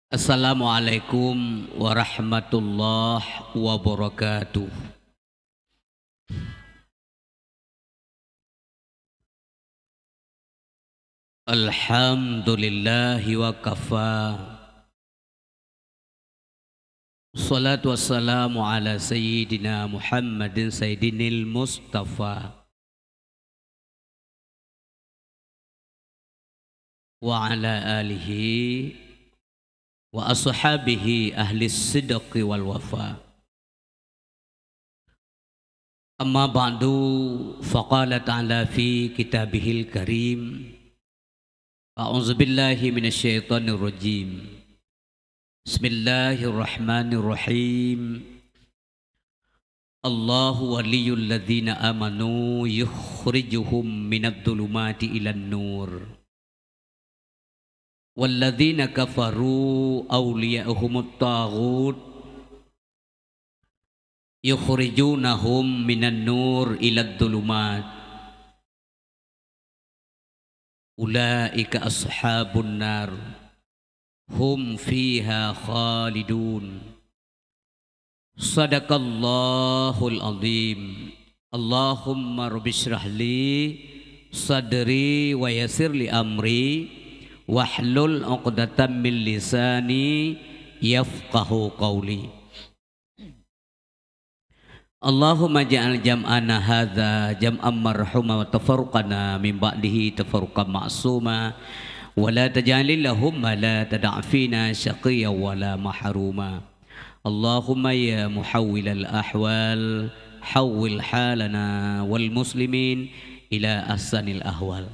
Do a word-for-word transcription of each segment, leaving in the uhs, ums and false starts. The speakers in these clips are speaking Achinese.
Assalamualaikum warahmatullahi wabarakatuh. Alhamdulillahi wa kafa. Salatu wassalamu ala sayyidina Muhammadin sayyidinil Mustafa wa ala alihi wa ashabihi ahli sidqi wal wafa. Amma ba'du, faqala ta'ala fi kitabihil karim, a'udzubillahi minasyaitonirrajim. Bismillahirrahmanirrahim. Allahu waliyyul ladzina amanu yukhrijuhum minadh dhulumati ilan nur. Walladzina kafaru awliya'uhumut taghut yukhrijunahum minan nur ilad dhulumat. Ulaika ashabun nar. Hum fiha khalidun. Sadaqallahul azim. Allahumma rabbisyrah li sadri wa yassir li amri wahlul 'uqdatam min lisani yafqahu qauli. Allahumma ja'al jam'ana hadza jam'an marhuma wa tafarruqana min ba'dihi tafarruqan ma'suma, wa la taj'alil lahumma la tada'fina syaqiyya wa la mahruma. Allahumma ya muhawwilal ahwal, hawwil halana wal muslimin ila ahsanil ahwal.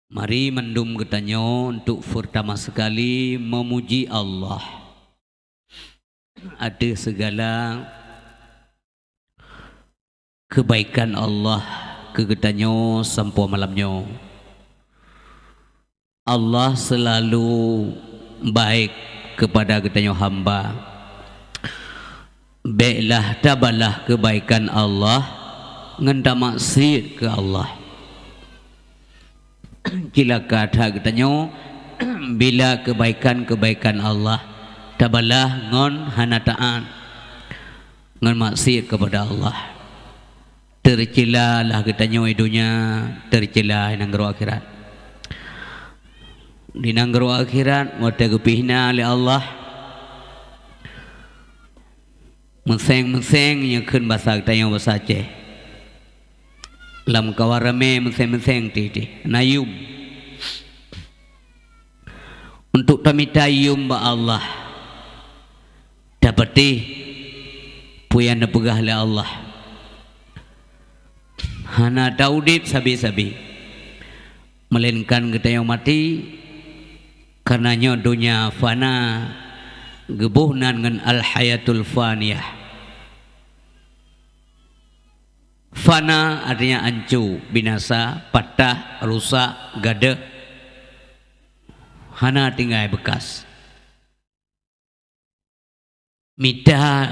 Mari mandum geutanyoe untuk pertama sekali memuji Allah ateueh segala kebaikan Allah keu geutanyoe sampoe malam nyoe. Allah selalu baik kepada geutanyoe hamba. Béklah tabalah kebaikan Allah ngon tamaksiet keu Allah. Cilaka that geutanyoe bila kebaikan-kebaikan Allah tabalah ngon hana taat, ngon maksiet kepada Allah. Teucila lah geutanyoe i donya, teucila i nanggroe akhirat. Di nanggroe akhirat, watée geupih na lé Allah, meuseng-meuseng nyang kheun basa geutanyoe basa Aceh. Lam kawan ramé meuseng-meuseng tieb-tieb. Na yum. Untuk tamita yum bak Allah. Tapatéh peue nyang neupeugah lé Allah. Hana taudeb sabe-sabe, melainkan geutanyoe maté, kareuna nyoe donya fana, geuboh nan ngon al-hayatul faniyah. Fana artinya anco, binasa, patah, rusak, gadeuh, hana tinggai beukas. Mita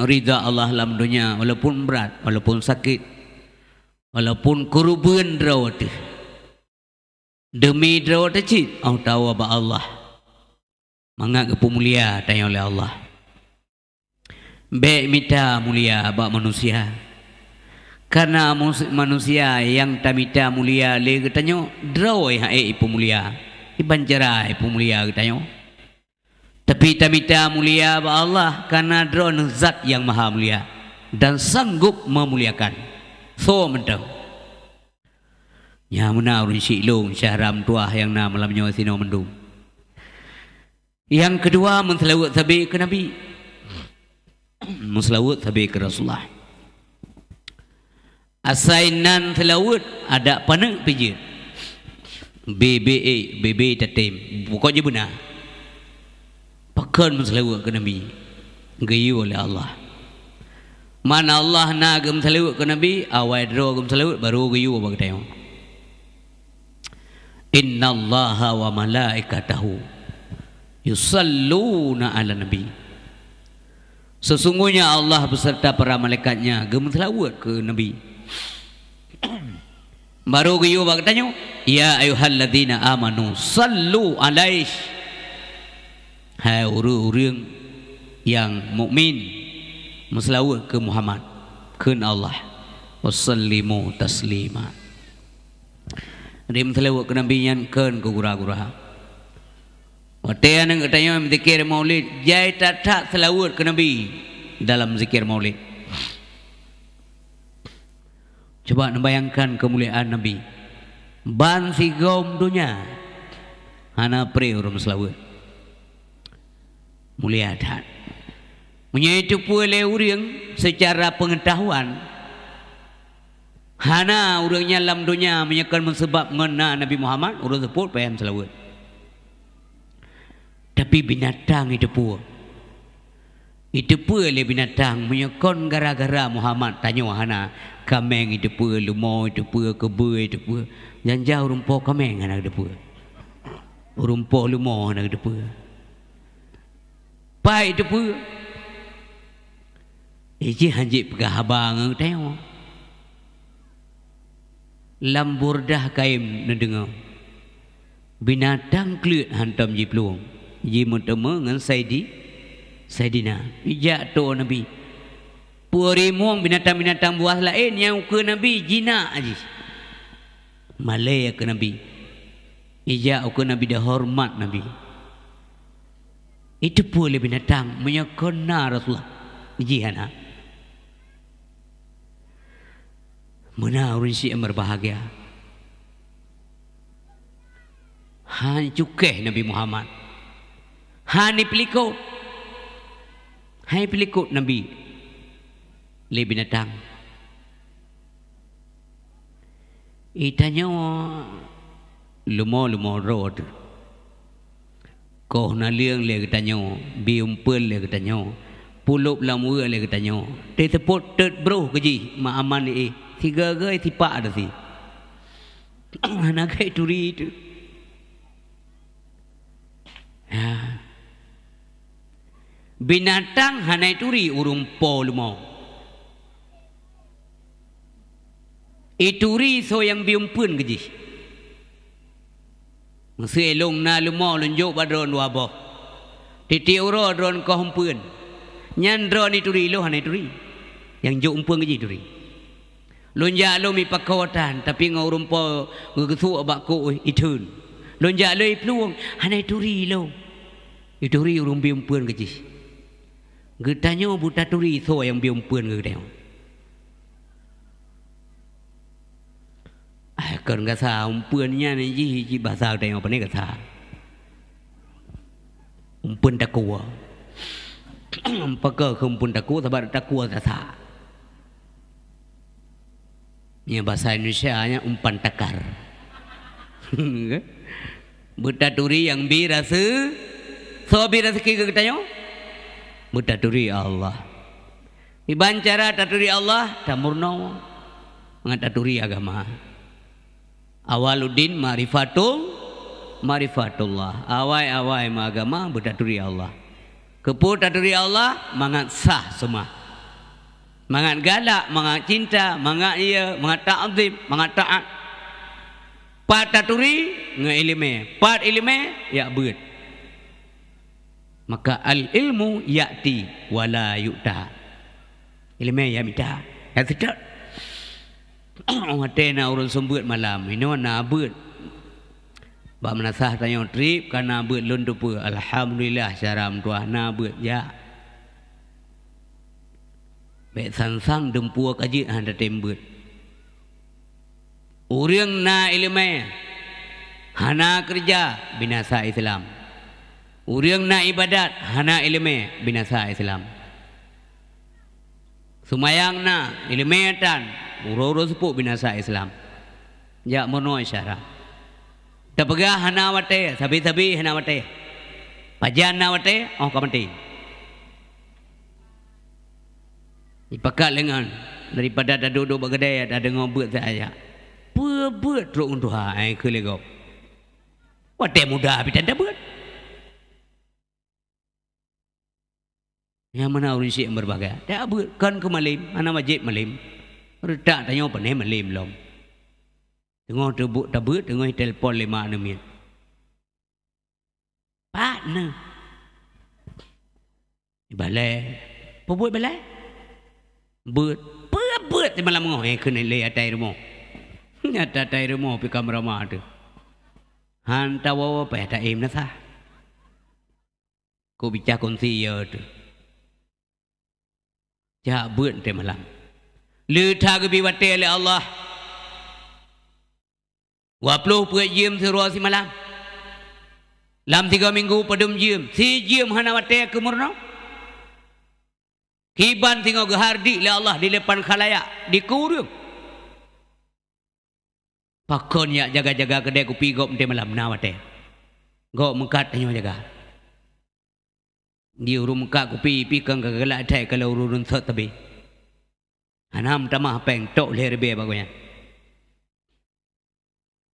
ridha Allah lam donya, walaupun brat, walaupun sakét, walaupun keureubeuen droe teuh. Deumi droe teuh cit, oh, tawoe bak Allah. Mangat geupeumulia tanyoe lé Allah. Bék mita mulia bak manusia. Kareuna mus-, manusia nyang tamita mulia lé geutanyoe, droe han ék ipeumulia, iban cara ipeumulia geutanyoe. Tapi tamita mulia bak Allah, kareuna Droeneuh zat nyang maha mulia dan sanggob meumuliakan. Soe mantong. Nyan meunan ureuëng syik lôn syedara meutuwah nyang na malam nyoe sinoe mandum. Nyang keudua, meuseulaweuet sabe keu Nabi. Meuseulaweuet sabe keu Rasulullah. Asai nan seulaweuet, adak paneuk pih jeuet. B B E, B B tatem, pokok jih beuna. Pakon meuseulaweuet keu Nabi? Geuyue lé Allah. Man Allah na geumeuseulaweuet keu Nabi, awai droe geumeuseulaweuet, barô geuyue bak geutanyoe. Innallaha wa malaikatahu yusalluna 'alan nabi. Sesungguhnya Allah beserta para malaikat-Nya geumeuseulaweuet keu Nabi. Barô geuyue bak geutanyoe, "Ya ayyuhalladzina amanu sallu alaihi." Hai ureuëng-ureuëng nyang mukmin, meuseulaweuet keu Muhammad, kheun Allah, "wa sallimu taslima." Jadi meuseulaweuet keu Nabi nyan kheun keu gura-gura. Watée aneuëk geutanyoe meuzikir maulid, jai that-that seulaweuet keu Nabi dalam zikir maulid. Cuba neubayangkan keumuliaan Nabi. Ban sigom donya hana pré ureuëng meuseulaweuet. Mulia that. Meunyoe jiteupeue lé ureuëng seucara peungeutahuan, hana ureuëng nyan lam donya meunyoe kon meuseubab ngon na Nabi Muhammad, ureuëng seupôt payah meuseulaweuet. Tapi binatang jiteupeue. Jiteupeue lé binatang, meunyoe kon gara-gara Muhammad tanyoe hana, kaméng jiteupeue, leumo jiteupeue, keubeue jiteupeue. Nyang jauh ureuëng po kaméng hana jiteupeue. Ureuëng po leumo hana jiteupeue. Pai jiteupeue. Ijih hanjeuet peugah haba ngon geutanyoe. Lam Burdah Kaim neudeungoe, binatang kleuet hantom jiplueng, jimeuteumé ngon Saidi-, Saidina. Ijak tô Nabi. Peue rimueng binatang-binatang buas laén nyang ukeue Nabi jinak jih. Malée keu Nabi. Ijak ukeue Nabi dan horeumat Nabi. Jiteupeue lé binatang, meunyoe kon na Rasulullah, jih hana. Meunan ureuëng syiek nyang beubahgia. Han cukéh Nabi Muhammad. Han jipeulikot. Han jipeulikot Nabi lé binatang. Geutanyoe leumo-leumo droe teuh. Koh naleueng lé geutanyoe, bi umpeuen lé geutanyoe, pulop lam ueue lé geutanyoe. Teuseupôt teut broh keujih ma aman ié, sigoe-goe sipak dasi. Hana gét turi teuh. Ha. Binatang hana jituri ureuëng po leumo. Jituri soe nyang bi umpeuen keu jih. Meuseu lôn na leumo lôn jok bak droeneuh dua boh. Tieb-tieb uroe droeneuh koh umpeuen. Nyan droeneuh jituri, lôn hana jituri. Nyang jok umpeuen keu jih jituri. Lôn jak lôn mipakoe tan, tapi ngon ureuëng po geugeusuek bak kôk itheun. Lôn jak lôn iplueng, hana jituri lôn. Jituri ureuëng bi umpeuen keu jih. Geutanyoe beutaturi soe nyang bi umpeuen keu geutanyoe. Ai, kon gasa umpeuen nyan jih cit basa geutanyoe pane gasa. Umpeuen takue. Pakon keu umpeuen takue, sabab takue sasa. Nyan basa Indonesia nyan umpan takar. Beutaturi nyang bi raseu-, soe bi raseuki keu geutanyoe? Beutaturi Allah. Iban cara taturi Allah, tameurunoe mangat taturi agama. Awaluddin ma'rifatul-, ma'rifatullah. Awai-awai meuagama beutaturi Allah. Keupeue taturi Allah? Mangat sah seumah. Mangat galak, mangat cinta, mangat ye, mangat takzim, mangat taat. Pat taturi? Ngon iéleumé. Pat iéleumé? Jak beuet. Maka al-ilmu ya'ti wa la yu'ta. Iéleumé jak mita, jak seutôt. Watée na ureuëng seumeubeuet malam, inoe na beuet. Bak meunasah tanyoe treb ka na beuet, lôn teupeue, alhamdulillah, syara meutuah na beuet jak. Bék sang-sang dumpeue ka jeuet hana tem beuet. Ureuëng na iéleumé hana keureuja, binasa Islam. Ureuëng na iébadat hana iéleumé, binasa Islam. Seumayang na, iéleumé tan, uroe-uroe seupôt, binasa Islam. Jak meurunoe syara. Tapeugah hana watée, sabe-sabe hana watée. Pajan na watée, óh ka maté. Jipakat lé ngon, daripada taduek-duek bak keudée, tadeungoe beuet saja. Peue beuet trok ngon tuha, ai kheun lé gob. Watée muda pih tan tabeuet. Nyang mana ureuëng syiek nyang beubahgia? Dak beuet kon keu malem, hana wajéb malem. Reutak tanyoe pane malem lom. Teungoh teubeuet, tabeuet, teungoh telepon lé mak neumiet. Pat neuh? Ibalée. Peubuet balée? Beuet. Peue beuet simalam ngoh, eh, keuneuk lé atai rumoh. Nyata atai rumoh pih ka meurama teuh. Han tawoe-woe payah taém na sah. Ku bicah kongsi ya teuh. Jak beuet teuh malam. Le that geubri watée lé Allah. Dua ploh peuet jeuem siuroe simalam. Lam tiga minggu padum jeuem, sijeuem hana watée keu meurunoe. Kiban singoh geuhardi lé Allah di depan khalayak, di kureueng. Pakon jak jaga-jaga keudée kupi gob teuh malam na watée. Gob meukat tanyoe jaga. Di ureuëng meukat kupi, pi kong ka galak that kalau ureuëng sot teubi. Hana meutamah péng tok lhée ribée bak gobnyan.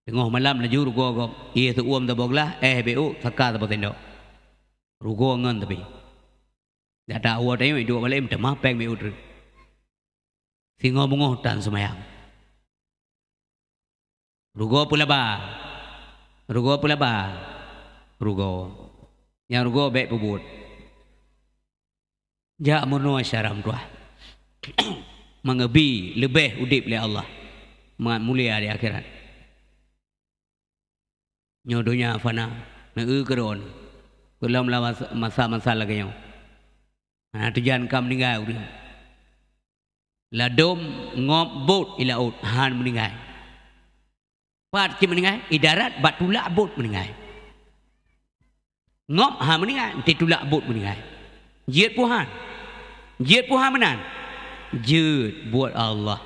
Teungoh malam laju rugoe gob, ié seuuem saboh glah, éh béuk, saka saboh sendok. Rugoe ngon teubi. Dak tawoe tanyoe duek balém meutamah péng béuk treuk. Singoh beungoh tan seumayang. Rugoe peulaba. Rugoe peulaba. Rugoe. Nyang rugoe bék peubuet. Jak meurunoe syedara meutuwah. Mangeubri leubeh udeb lé Allah. Mangat mulia di akhirat. Nyoe donya fana, neueu keudroe. Peulom lam masa-masa lagée nyoe. Hana tujan ka meuninggai ureuëng. Ladom, ngop, bot i laôt han meuninggai. Pat cit meuninggai, i darat bak tulak bot meuninggai. Ngop han meuninggai, nti tulak bot meuninggai. Jeuet puhan. Jeuet puhan meunan. Jeuet buet Allah.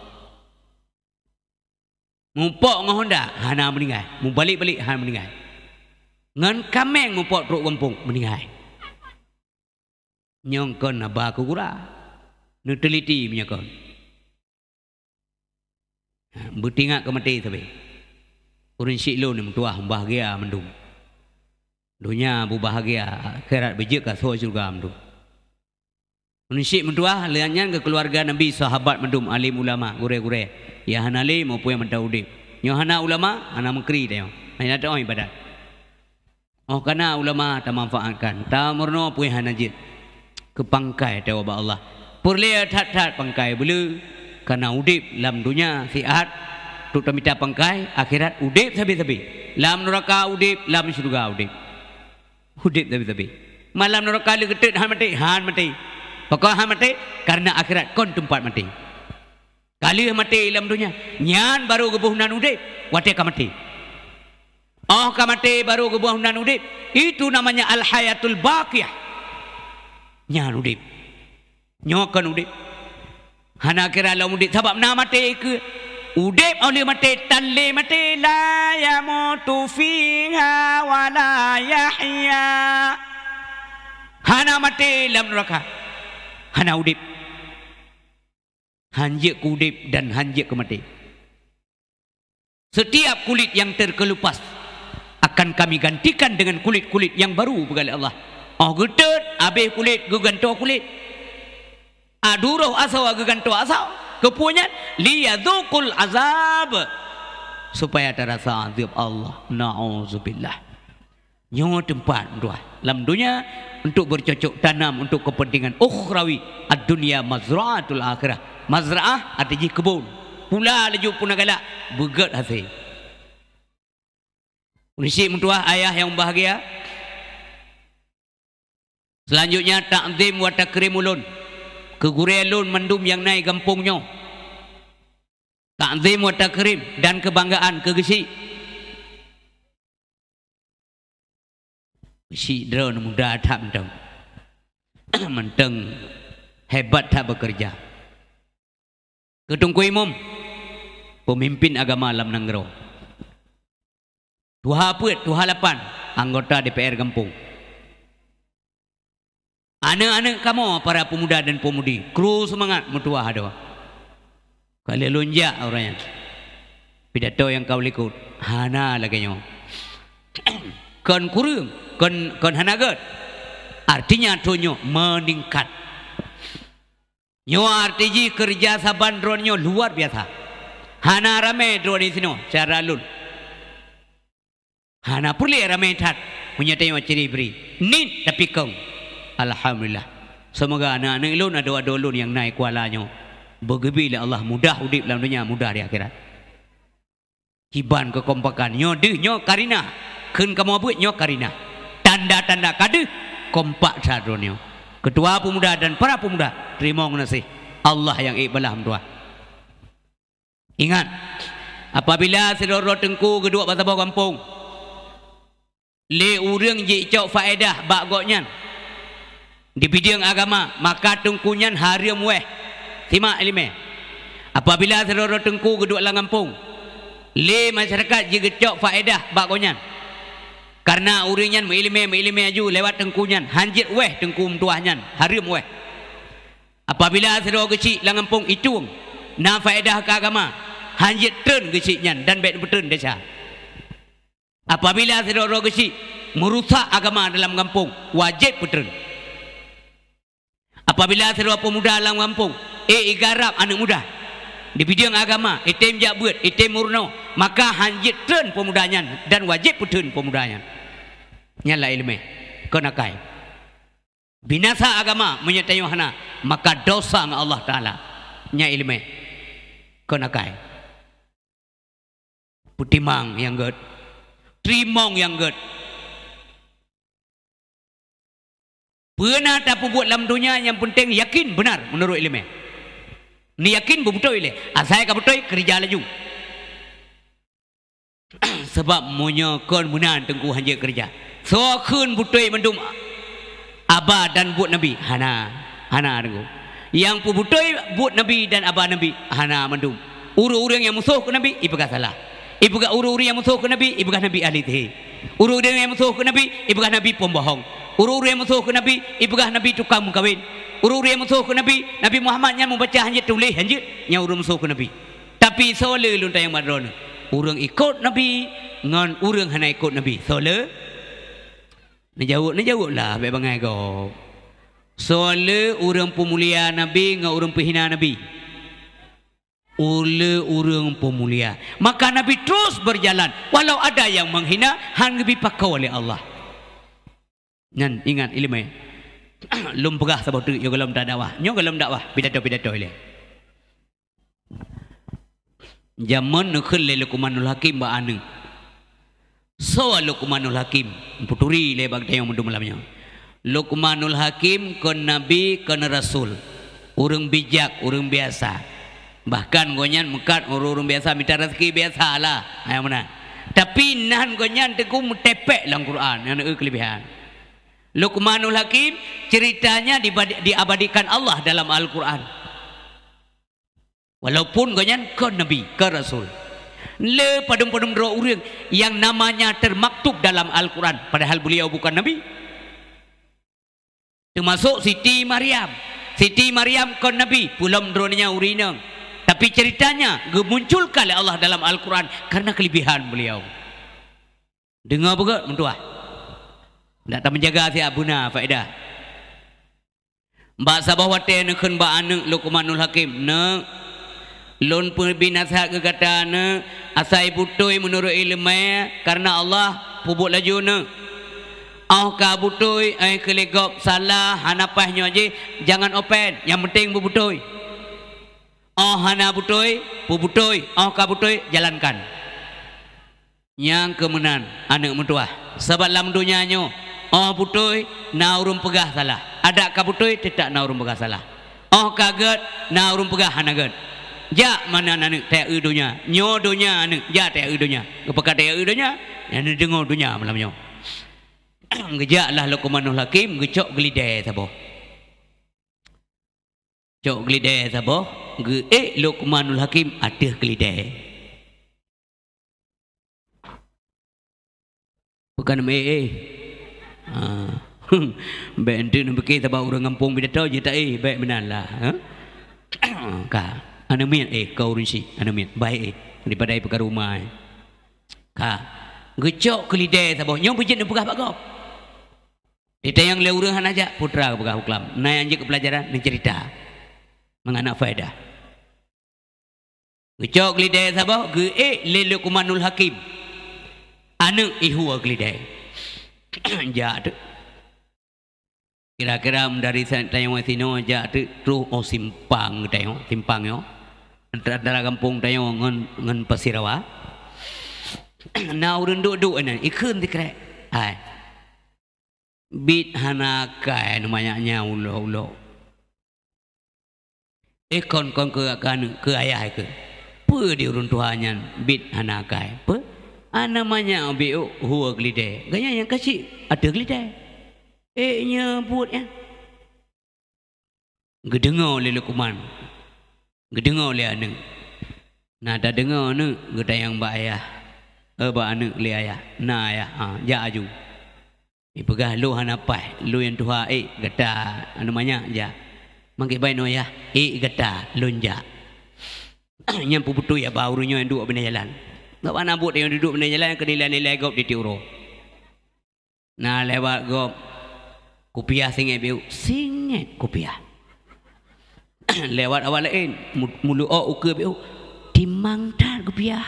Mupok ngon honda hana meuninggai, mubalek-balek han meuninggai. Ngon kaméng mupok trok gampông meuninggai. Nyong kon haba keu gura. Neuteuliti meunyoe kon. Beutingat keu maté sabe. Ureuëng syiek lôn meutuwah bahgia mandum. Donya bubahgia, akhirat beujeuet ka soe syeuruga mandum. Ureuëng syiek meutuwah lheueh nyan keu keuluwarga Nabi, sahabat mandum, alim ulama, gurée-gurée, nyang hana lé maupun nyang mantong udeb. Nyoe hana ulama, hana meukri tanyoe. Hana teuôt ibadat. Óh kana ulama tamanfaatkan, tameurunoe peue hana jeuet. Keu pangkai tawoe bak Allah. Peureulée that-that pangkai beuleu, kana udeb lam donya siat, trok tamita pangkai, akhirat udeb sabe-sabe. Lam nuraka udeb, lam syeuruga udeb. Udeb sabe-sabe. Malam nuraka le geutot han maté, han maté. Pakon han maté? Karena akhirat kon teumpat maté. Ka lheueh maté lam donya, nyan barô geuboh nan udeb, watée ka maté. Óh ka maté barô geuboh nan udeb, itu namanya al-hayatul baqiyah. Nyan udeb. Nyoe kon udeb. Hana kira lom udeb, sabab na maté keu udeb óh lheueh maté, tan lé maté, la yamutu fiha wa la yahya. Hana maté lam nuraka. Hana udeb. Han jeuet keu udeb dan han jeuet keu maté. Setiap kulit yang terkelupas akan Kami gantikan dengan kulit-kulit yang baru, peugah lé Allah. Óh geutot, abéh kulit, geugantoe kulit. Aduroh asoe geugantoe asoe. Keupeue nyan? Liyadzuqul azab. Supaya tarasa azab Allah. Na'udzubillah. Nyoe teumpat meutuwah lam donya untuk bercocok tanam untuk kepentingan ukhrawi. Ad-dunya mazra'atul akhirah. Mazra'ah arti jih keubon. Pula laju puna galak beugét hasé. Ureuëng syiek meutuwah ayah nyang bahgia. Selanjutnya takzim wa takrim ulôn keu gurée lôn mandum nyang na i gampông nyoe. Takzim wa takrim dan keubanggaan keu geuchik. Geuchik droeneuh muda that mantong. Mantong hebat that beukeureuja. Keu Teungku Imum, peumimpin agama lam nanggroe. Tuha peuet, tuha lapan, anggota D P R gampông. Aneuëk-aneuëk kamoe para peumuda dan peumudi, kru seumangat meutuwah adoe. Ka lheueh lôn jak uroe nyan. Pidato nyang ka likot hana lagée nyoe. Kon kureueng, kon, kon hana gét. Artinya thon nyoe meuningkat. Nyoe arti jih keureuja saban droeneuh nyoe luar biasa. Hana ramé droeneuh sinoe, syedara lôn. Hana peureulée ramé that, meunyoe tanyoe ciri bri. Niet tapi kong. Alhamdulillah. Seumoga aneuëk-aneuëk lôn, adoe-adoe lôn nyang na i Kuala nyoe, beugeubri lé Allah mudah udeb lam donya, mudah di akhirat. Kiban keukompakan. Nyoe deuh, nyoe karinah. Kheun kamoe beuet, nyoe karinah. Tanda-tanda ka deuh, kompak that droeneuh. Keutua peumuda dan para peumuda, teurimong geunaséh. Allah nyang ék balaih meutuah. Ingat, apabila sidroe-droe teungku geuduek bak saboh gampông, lé ureuëng jicok faedah bak gobnyan di bideueng agama, maka teungku nyan hareuem wéh. Simak iéleumé. Apabila sidroe-droe teungku geuduek lam gampông, lé masyarakat jigeucok faedah bak gobnyan, kareuna ureuëng nyan meuiéleumé-meuiéleumé aju lewat teungku nyan, hanjeuet wéh teungku meutuah nyan, hareuem wéh. Apabila sidroe geuchik lam gampông itueng na faedah keu agama, hanjeuet treun geuchik nyan dan bék neupeutrön desya. Apabila sidroe-droe geuchik meurusak agama dalam gampông, wajéb peutreun. Apabila sidroe peumuda lam gampông ék igarab aneuëk muda di bideueng agama, item jak beuet, item meurunoe, maka hanjeuet treun peumuda nyan dan wajéb peutreun peumuda nyan. Nyan la iéleumé, kon akai. Binasa agama meunyoe tanyoe hana, maka dosa ngon Allah Taala. Nyan iéleumé, kon akai. Peutimang nyang gét. Teurimong nyang gét. Peue na tapeubuet lam donya nyang peunteng yakin beunar meunurot iéleumé. Neuyakin beubeutôi lé. Asai ka beutôi, keurija laju. Sabab meunyoe kon meunan teungku hanjeuet keurija. Soe kheun beutôi mandum aba dan buet Nabi? Hana. Hana teungku. Nyang peubeutôi buet Nabi dan aba Nabi, hana mandum. Ureuëng-ureuëng nyang musoh keu Nabi, ipeugah salah. Ipeugah ureuëng-ureuëng nyang musoh keu Nabi, ipeugah Nabi ahli sihé. Ureuëng-ureuëng nyang musoh keu Nabi, ipeugah Nabi pembohong. Ureuëng-ureuëng nyang musoh keu Nabi, ipeugah Nabi tukang meukawen. Ureuëng-ureuëng nyang musoh keu Nabi, Nabi Muhammad nyan mubaca hanjeuet tuléh hanjeuet, nyan ureuëng musoh keu Nabi. Tapi soe le lôn tanyong bak droeneuh, ureuëng ikot Nabi ngon ureuëng hana ikot Nabi, soe le? Neujaweueb, neujaweueb lah, bék bangai gob. Soe le ureuëng peumulia Nabi ngon ureuëng peuhina Nabi? Ulée ureuëng peumulia. Maka Nabi terus berjalan, walau ada yang menghina, han geubri pakoe lé Allah. Nyan ingat iéleumé. Lôn peugah saboh teuk nyoe gohlom dakwah. Nyoe gohlom dakwah, pidato-pidato ilée. Jameun neukheun lé Luqmanul Hakim bak aneuëk. Soe Luqmanul Hakim? Peuturi lé bak geutanyoe meudum malam nyoe. Luqmanul Hakim kon nabi, kon rasul. Ureuëng bijak, ureuëng biasa. Bahkan gobnyan meukat ureuëng-ureuëng biasa mita rezeki biasa lah. Hai meunan. Tapi nan gobnyan teungku meutepek lam Quran, nyang na keulebihan. Luqmanul Hakim, ceritanya dibadi-, diabadikan Allah dalam Al-Quran. Walaupun gobnyan kon nabi, kon rasul. Le padum-padum droe ureuëng yang namanya termaktub dalam Al-Quran, padahal beliau bukan nabi. Termasuk Siti Maryam. Siti Maryam kon nabi, peulom droeneuh nyan ureuëng inong. Tapi ceritanya geumunculkan lé Allah dalam Al-Quran karena kelebihan beliau. Deungoe beugét meutuah. Ndak tameujaga siat beuna faedah. Bak saboh watée neukheun bak aneuëk Luqmanul Hakim, "Neuk, lôn peubri naseuhat keu gata, neuk, asai beutôi meunurot iéleumé, kareuna Allah, peubuet laju, neuk. Óh ka beutôi, óh keu lé gob salah, hana paih nyoe jih, jangan open, nyang peunteng beubeutôi. Óh hana beutôi, peubeutôi, óh ka beutôi, jalankan." Nyang keu meunan, aneuëk meutuah. Sabab lam donya nyoe, óh beutôi na ureuëng peugah salah. Adak ka beutôi, teutab na ureuëng peugah salah. Óh ka gét, na ureuëng peugah hana gét. Jak meunan aneuëk, tajak eu donya. Nyoe donya aneuëk, jak tajak eu donya. Geupeugah tajak eu donya, nyang neudeungoe donya malam nyoe. Geujaklah Luqmanul Hakim, geucok geulidée saboh. Cok geulidée saboh, geuék Luqmanul Hakim ateueh geulidée. Bukan meuék, ék. Ha. Bék enteuk neupike sabab ureuëng gampông pidato jeuet taék, bék meunan lah, ha? Ka. Aneuëk miet, éh, ka ureuëng syiek, aneuëk miet. Baik, éh. Daripada éh peugah rumoh, éh. Ka. Geucok keu lidée saboh. Nyoe beujeuet neupeugah bak gob. Di tayang lé ureuëng hana jak, putra geupeugah buklam. Na nyang jeuet keu peulajaran, neuceurita. Mangat na faedah. Geucok keulidèe saboh, geuék lé Luqmanul Hakim. Aneuk ihue keulidèe. Jak teuk. Kira-kira dari sa-, tanyoe sinoe jak teuk troh 'oh simpang tanyoe, simpang nyoe. Antara, antara gampông tanyoe ngon, ngon Pasirawa. Na ureueng duek-duek nyan, ikheun sikrek. Hai. Bit hana akai aneuk manyak nyan ulok-ulok. Eh, kon, kon keu, keu aneuk, keu ayah ikheun. Peue di ureueng tuha nyan bit hana akai? Peue? Aneuk manyak biôk hue keulidèe. Gobnyan nyang ka cit ateueh keulidèe. Eh, nyoe buet nyan. Geudeungoe lé Luqman. Geudeungoe lé aneuk. Na tadeungoe aneuk geutanyong bak ayah. Eh, bak aneuk lé ayah. Na ayah, ha, jak aju. Ipeugah, "Lôn hana paih, lôn nyang tuha ék gata aneuk manyak jak." "Mangat bai noe yah, ék gata lôn jak." Nyan peubeutôi haba ureueng nyoe nyang duek binéh jalan. Gobnyan na buet nyang duduek binéh jalan nyang keu nilai-nilai gob di tiep uroe. Na lewat gob kupiah singét biôk, singét kupiah. Lewat awak laén, mu-, muleuok ukeue biôk, timang that kupiah.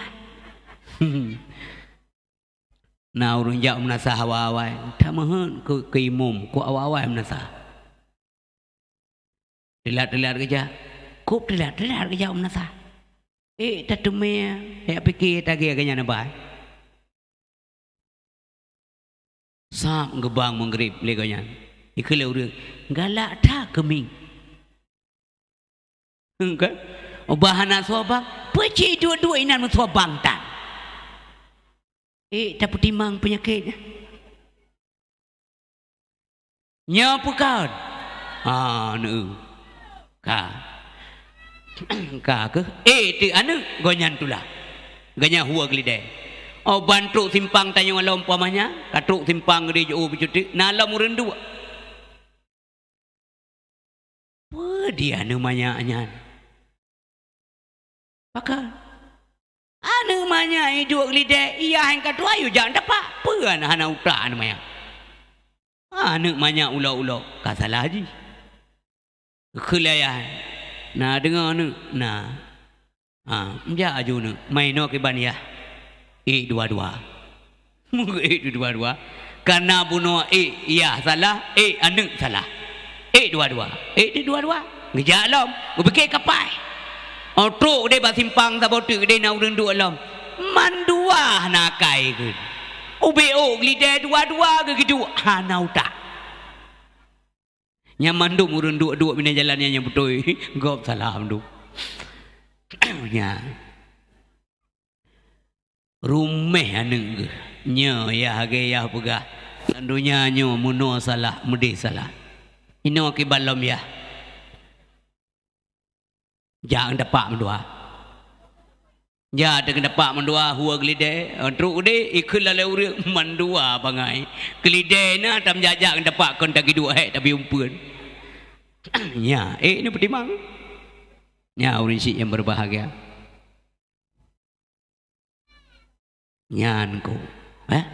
Na ureueng jak u meunasah awai-awai, tameuheuet keu, keu imum, keu awai-awai meunasah. Teulat-teulat geujak, kôb teulat-teulat geujak u meunasah. Eh, tateumé, jak pike tagée geuh nyan bai. Sab geubang meugréb lé geuh nyan. Ikheun lé ureueng, "Galak that keumieng." Kan? Bah hana soe bang, peue cit duek-duek inan meusoe bang tan. Eh, tapeutimang peunyakét nyan. Nyoe peue kon? Ah, neu. Ka. Ka keuh? Eh, teuk aneuk, gobnyan tulah. Gobnyan hue keulidèe. Oh, ban trok simpang tanyoe lom umpamanya, ka trok simpang di Jeu'u Beucuteuk, na lom ureueng duek. Peue di aneuk manyak nyan? Pakon? Aneuk manyak iduek lidée, iyah nyang ka tuha yue jak tapak. Peue na hana utak aneuk manyak? Aneuk manyak ulok-ulok, ka salah jih. Geukheun lé ayah, "Na deungoe aneuk?" "Na." "Ha, meujak aju aneuk, mai inoe kiban yah." Ék dua-dua. Ék dua-dua. Kana bunoe ék yah salah, ék aneuk salah. Ék dua-dua. Ék dua-dua. Geujak lom, geupike kapai. Oh, trok deh bak simpang saboh teuk deh na ureueng duek lom. Mandua hana akai keuh. Ubé ôk lidée dua-dua geuduek hana utak. Nyan mandum ureueng duek-duek binéh jalan nyan nyang beutôi. Gob salah mandum. Nyan. Ruméh aneuk geuh. Nyoe yah lagée yah peugah. Lam donya nyoe meunoe salah, meudeh salah. Inoe kiban lom yah. Jak tapak mandua. Jak teuk tapak mandua, hue geulidée, trok deh, ikheun lé ureueng mandua bangai. Keulidée na tam jak-jak tapak kon tagiduek hék tabi umpeuen. Nya, ék ni peutimang. Nya ureueng syiek nyang berbahagia. Nyan keuh, eh?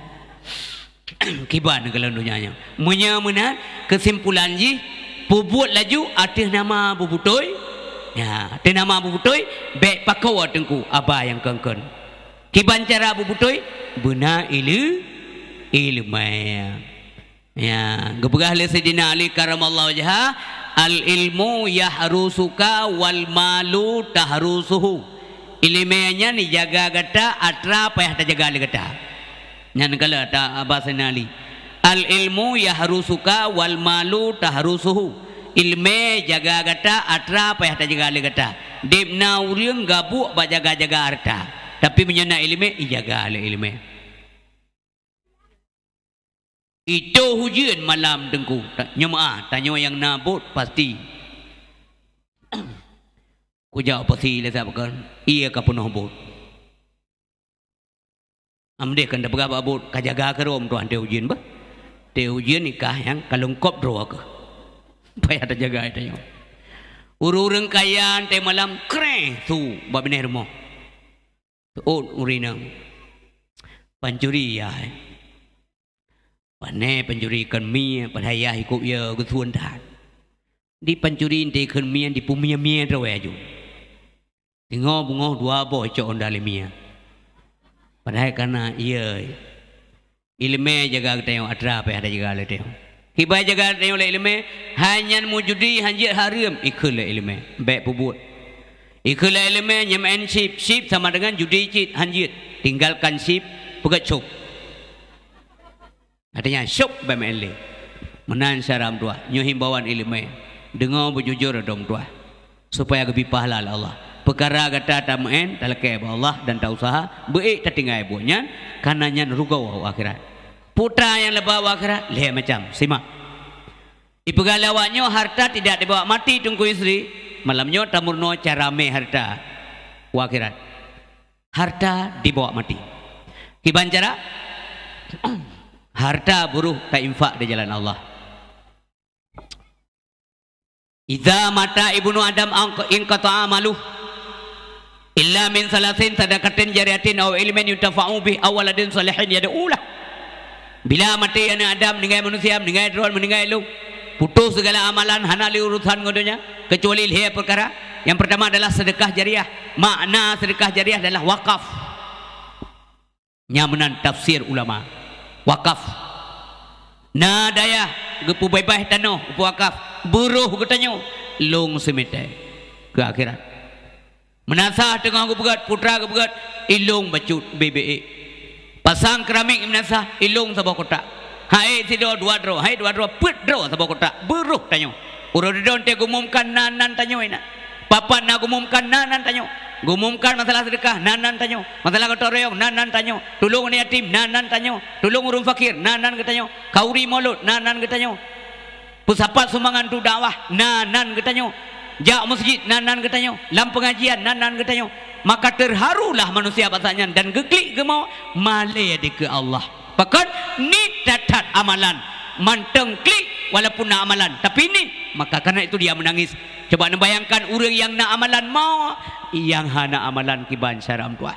Kiban keu lam donya nyoe. Meunyoe meunan, keusimpulan jih, peubuet laju ateueh nama beubeutôi. Ya, ateueh nama beubeutôi, bék pakoe teungku aba nyang kon-kon. Kiban cara beubeutôi, beuna ile-, ileumé. Ya, geupeugah lé Saidina Ali karamallahu wajhah, "Al-ilmu yahrusuka wal malu tahrusuhu." Ileumé nyan jijaga gata atra payah tajaga lé gata. Nyan kala ta-, bahasa Saidina Ali. "Al-ilmu yahrusuka wal malu tahrusuhu." Ileumé jaga gata atra payah tajaga lé gata. Deb na ureueng gabuk bak jaga-jaga harta. Tapi meunyoe na ileumé, ijaga lé ileumé. Itôh ujeuen malam teungku. Ta-, nyoe meu'ah, tanyoe nyang na buet pasti. Kujak u pasi lé sabab kon, ie ka peunoh buet. Amdeh kan tapeugah bak buet, ka jaga keu droe meutuah teuh ujeuen bah. Teuh ujeuen ikah nyang ka leungkop droe keuh. Payah tajaga tanyoe. Ureueng-ureueng kaya teuh malam kreh su bak binéh rumoh. Seuôt ureueng inong. Pancuri yah, eh. Pané pancuri kon mie, padahai yah ikôb yah geusuon that. Di pancuri nte kheun mie, dipeumie-mie droe aju. Singoh beungoh dua boh icok honda lé mia. Padahai kana, iya, ileumèe jaga geutanyoe atra payah tajaga lé tanyoe. Kiban jaga tanyoe lé ileumèe, hai nyan meujudi hanjeuet hareuem, ikheun lé ileumèe, bèk peubuet. Ikheun lé ileumèe nyan maén chip, chip sama dengan judi cit, hanjeuet. Tinggalkan chip, peugèt chop. Artinya, syok bak meu'en lé. Meunan syedara meutuah, nyoe himbauan ileumèe. Deungoe beujujur droe meutuah, supaya geubri pahala lé Allah. Peukara gata tameu'en, talakèe bak Allah dan tausaha, beu-ék tatinggai buet nyan, kareuna nyan rugoe u akhirat. Putra nyang leubah u akhirat, lhèe macam. Simak. Ipeugah lé awak nyoe, harta tidak dibawa mati, Teungku Yusri. Malam nyoe tameurunoe cara mè harta u akhirat. Harta dibawa mati. Kiban cara? Harta beurôh tainfak di jalan Allah. "Idza mata ibnu Adam ang-, inqata'a amaluh illa min salasin, sadaqatin jariyatin aw ilmin yuntafa'u bih aw waladin salihin yad'u lah." Bila maté aneuk Adam, meuninggai manusia, meuninggai droe, meuninggai lôn, putôh sigala amalan, hana lé urosan ngon donya, keucuali lhèe peukara. Nyang peurtama adalah seudeukah jariah. Makna seudeukah jariah adalah wakaf. Nyan meunan tafsir ulama. Wakaf. Na dayah geupeubeubaih tanoh, geupeuwakaf. Beurôh geutanyoe, lôn seumètè keu akhirat. Meunasah teungoh geupeugèt, putra geupeugèt, ilôn bacut bèk-bèk ék. Pasang keramik meunasah, ilôn saboh kotak. Hai sidroe dua droe, hai dua droe peuet droe saboh kotak. Beurôh tanyoe. Uroe dudoe teuh geumumkan nan-nan tanyoe na. Papan na geumumkan nan-nan tanyoe. Geumumkan masalah seudeukah nan-nan tanyoe. Masalah gotong royong nan-nan tanyoe. Tulông aneuk yatim nan-nan tanyoe. Tulông ureueng fakir nan-nan geutanyoe. Khanduri mulod nan-nan geutanyoe. Peusapat sumbangan untuk dakwah nan-nan geutanyoe. Jak meuseujid nan-nan geutanyoe. Lam peungajian nan-nan geutanyoe. Maka teuharulah manusia bak saat nyan dan geuklik geumoe malèe dikeue Allah. Pakon? Niet that-that amalan. Mantong klik walaupun na amalan, tapi niet, maka karena itu dia menangis. Coba neubayangkan ureueng nyang na amalan mo, nyang hana amalan kiban cara meutuah.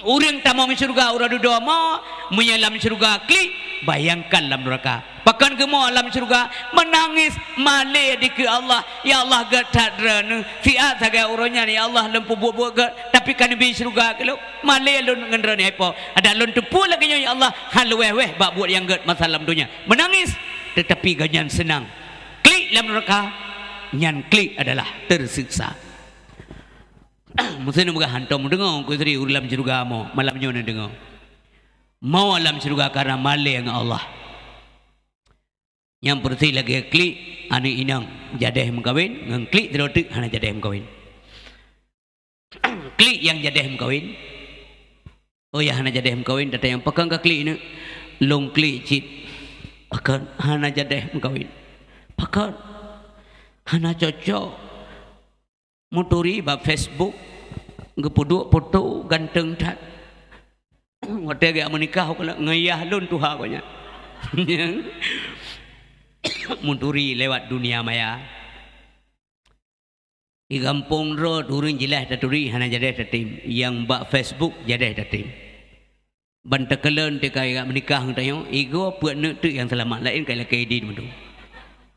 Ureueng tamong syeuruga uroe dudoe mo, meunyoe lam syeuruga klik, bayangkan lam neuraka. Pakon geumoe lam syeuruga, meunangis, malèe dikeue Allah, "Ya Allah, gèt that droeneuh, siat sagai uroe nyan, ya Allah, lôn peubuet-buet gèt, tapi ka neubi syeuruga keu lôn." Malèe lôn ngon droeneuh hai po. Adak lôn teupeue lagèe nyoe, ya Allah, han lôn wèh-wèh bak buet nyang gèt masa lam donya. Meunangis, teutapi gobnyan seunang. Klik lam neuraka, nyan klik adalah teuseksa. Meusé neupeugah hantom deungoe, ku istri ureueng lam syeuruga mo, malam nyoe neudeungoe. Mo lam syeuruga karena malèe ngon Allah. Nyang peureusih lagèe klik aneuk inong jadèh meukawen, ngon klik sidroe teuk hana jadèh meukawen. Klik nyang jadèh meukawen. Oh ya, hana jadèh meukawen, tata nyang pakon ka klik neuk. Lôn klik cit. Pakon hana jadèh meukawen. Pakon hana cocok. Meuturi bak Facebook, geupeuduek poto ganteng that. Watèe geujak meunikah, ngon yah lôn tuha gobnyan. Meuturi lewat dunia maya. Di gampông droe ureueng jeulaih taturi hana jadèh tatem, nyang bak Facebook jadèh tatem. Ban takalon teuka jak meunikah ngon tanyoe, igoe peuet neuk teuk nyang seulamat, laén ka ilakèe idin meudong.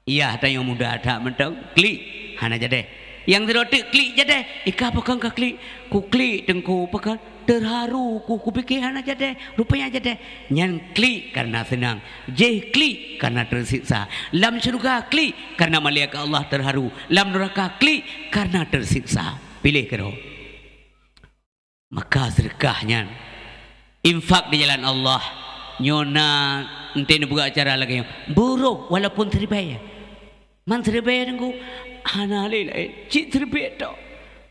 Yah tanyoe muda that mantong, klik hana jadèh. Nyang sidroe teuk klik jadèh, "Ika pakon ka klik?" "Ku klik Teungku, pakon?" "Teuharu ku, ku pike hana jadèh, rupanya jadèh." Nyan klik karena seunang, jih klik karena teuseksa. Lam syeuruga klik karena malaikat Allah teuharu, lam neuraka klik karena teuseksa. Piléh keudroe. Maka seudeukah nyan, infak di jalan Allah, nyoe na enteuk neupeugah acara lagèe nyoe, beurôh walaupun siribèe. Man siribèe Teungku, hana lé laén, cit siribèe tok.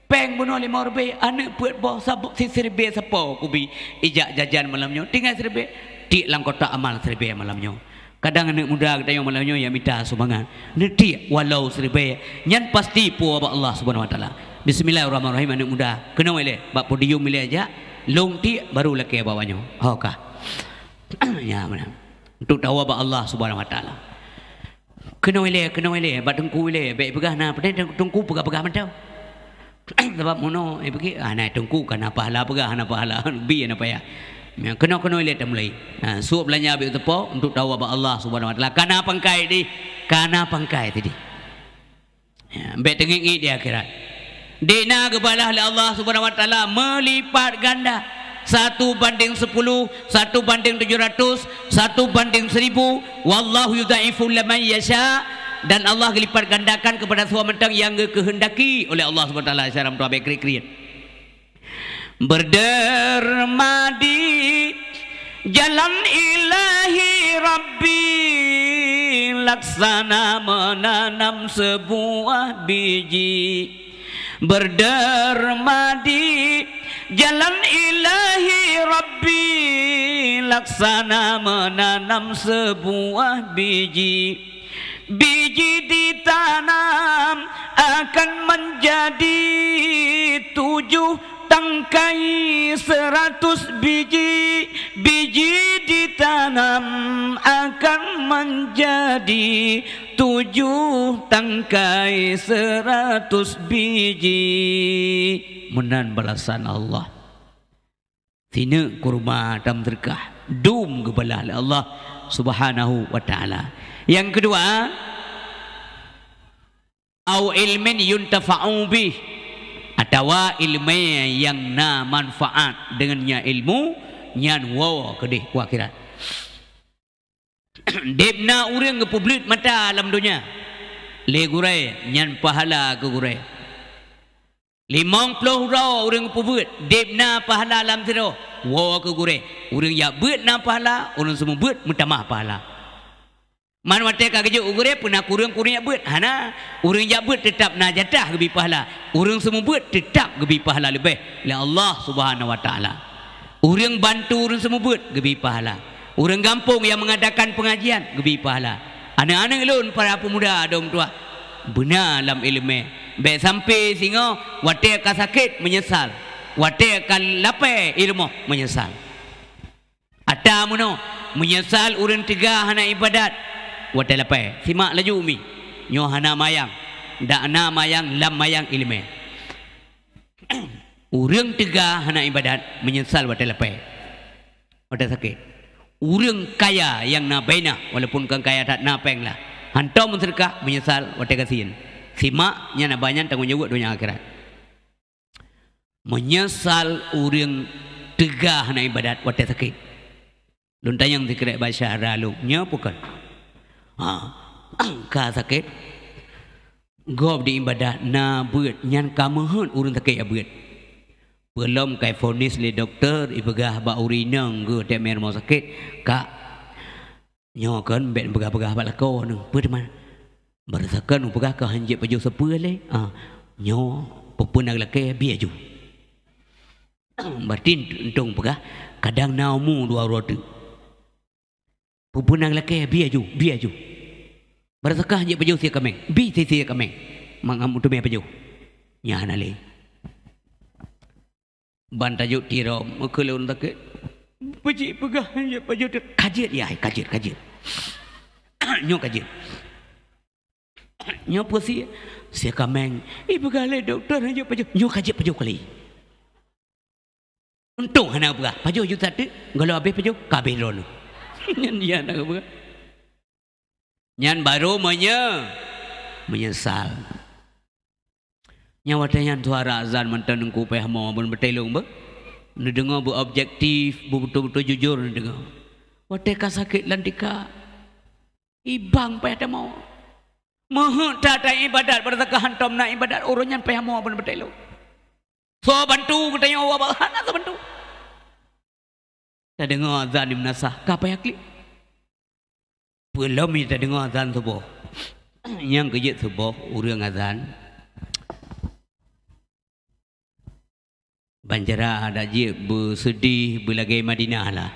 Pèng bunoe limong ribèe, aneuk peuet boh, saboh si siribèe sapo kubi ijak jajan malam nyoe, tinggai siribèe, tiek lam kotak amal siribèe malam nyoe. Kadang aneuk muda geutanyoe malam nyoe nyang mita sumbangan. Neutiek walau siribèe, nyan pasti puwoe bak Allah Subhanahu Wa Taala. Bismillahirrahmanirrahim, aneuk muda. Keunoe ilèe bak podium ilèe jak, lôn tiek baru lakèe bak awak nyoe. Ho ka. Nyan meunan. Untuk tawoe bak Allah Subhanahu Wa Taala. Keunoe ilèe, keunoe ilèe, bak teungku ilèe, bèk peugah na, padahai teungku peugah-peugah mantong. Sabab meunoe, eh, pike, ah, na teungku ka na pahala peugah, hana pahala, bi hana payah. Nyan, keunoe-keunoe ilèe tamulai. Ha, suep beulanja bèk teupo untuk tawoe bak Allah Subhanahu Wa Taala. Ka na pangkai dih, ka na pangkai tadi. Ya, bèk teungiek-ngiek di akhirat. Di na geubalah lé Allah Subhanahu wa Taala meulipat ganda, satu banding sepuluh, satu banding tujuh ratus, satu banding seribu. "Wallahu yudha'ifu liman yasha," dan Allah geulipat gandakan kepada soe mantong nyang geukeuheundaki oleh Allah Subhanahu wa Taala. Syedara meutuah, bèk kriet-kriet. Berderma di jalan Ilahi Rabbi, laksana menanam sebuah biji. Berderma di jalan Ilahi Rabbi, laksana menanam sebuah biji. Biji ditanam akan menjadi tujuh tangkai seratus biji. Biji ditanam akan menjadi tujuh tangkai seratus biji. Meunan balasan Allah. Sineuk kurma tameuseudeukah, dum geubalah lé Allah Subhanahu wa Taala. Nyang keudua, au ilmin yuntafa'u bih, atawa ileumèe nyang na manfaat deungon nyan ilmu, nyan woe keudeh u akhirat. Deb na ureuëng geupeubleuet mata lam donya lé gurée, nyan pahala keu gurée. Limong ploh uroe ureuëng geupeubuet, deb na pahala lam sidroe, woe keu gurée. Ureuëng jak beuet na pahala, ureuëng seumeubeuet meutamah pahala. Man watée ka geujok u gurée, peue na kureueng-kureueng jak beuet? Hana. Ureuëng jak beuet teutab na jatah geubi pahala. Ureuëng seumeubeuet teutab geubi pahala leubeh lé Allah Subhanahu wa Taala. Ureuëng bantu ureuëng seumeubeuet geubi pahala. Ureuëng gampông nyang mengadakan pengajian geubi pahala. Aneuëk-aneuëk lôn, para peumuda, dom tuah, beuna lam ileumèe. Bék sampai singoh watée ka sakét meunyeusal, watée ka lapée i rumoh meunyeusal. Ata meunoe, meunyeusal ureuëng teuga hana iébadat watée lapée. Simak laju mi, nyoe hana mayang, dak na mayang lam mayang ileumèe. Ureuëng teuga hana iébadat meunyeusal watée lapée, watée sakét. Ureuëng kaya nyang na bainah, walaupun kon kaya that, na péng lah, hantom meuseudeukah meunyeusal watée gasien. Simak, nyan haba nyan tanggong jaweueb donya akhirat. Meunyeusal ureuëng teuga hana iébadat watée sakét. Lôn tanyong sikrek bak syedara lôn, nyoe peue kon? Ha, ka sakét. Gob di iébadat na beuet, nyan ka meuheuet ureuëng sakét jak beuet. Peulom ka ifonis lé dokto, ipeugah bak ureuëng inong geuh teuh mé rumoh sakét, "Kak, nyoe kon bék neupeugah-peugah bak lakoe neuh, peue teuma? Baroesa kon neupeugah keu hanjeuet pajoh sapeue lé. Ah, nyoe peue-peue na lakée, bi aju." Berarti euntông peugah, kadang na umu dua uroe teuk. Peue-peue na lakée, bi aju, bi aju. Baroesa kon hanjeuet pajoh sie kaméng, bi sie-sie kaméng. Mangat meuteumé pajoh. Nyan hana lé. Ban tajok tirom, meukeulon takét. Peucit peugah, hanjeuet pajoh teuk. Ka jeuet, yah, ka jeuet, ka jeuet. Nyoe ka jeuet. Nyoe peue sie? Sie kaméng. Ipeugah lé dokto hanjeuet pajoh. Nyoe ka jeuet pajoh kali. Untông hana peugah. Pajoh juta teuk, gohlom habéh pajoh, ka habéh droeneuh. Nyan dia hana peugah. Nyan barô meunye-, meunyeusal. Nyang watée nyan suara azan mantong Teungku Peuhamoe bun beuteulông beuh. Neudeungoe beuobjektif, beubeutôi-beutôi jujur neudeungoe. Watée ka sakét lam tika, ibang payah tamong. Meuheuet that iébadat, baroesa kon hantom na iébadat, uroe nyan Peuhamoe bun beuteulông. Soe bantu geutanyoe, hana soe bantu. Tadeungoe azan di meunasah, ka payah klik. Peulom tadeungoe azan suboh. Nyang keu jeuet suboh ureuëng azan, ban cara adak jeuet beuseudeh beulagée Madinah lah.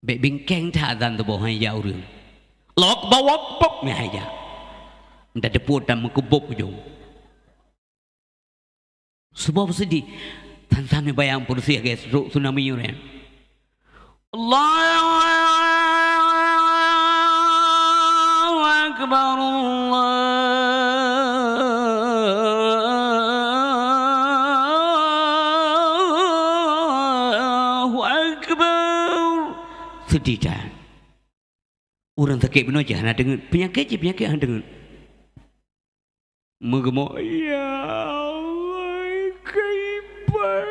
Bék bingkeng that azan suboh han ijak ureuëng. Allahu Akbar, Allahu Akbar, nyan han ijak. Entah teupeu tan meukeubok ujong. Suboh beuseudeh, tan-tan neubayang peurusi lagée trok tsunami uroe nyan. Allahu Akbar, Allahu Akbar. Seudeh that. Ureuëng sakét bunoe cit hana deungon, peunyakét cit peunyakét hana deungon. Meugeumok, "Ya Allah, kiban."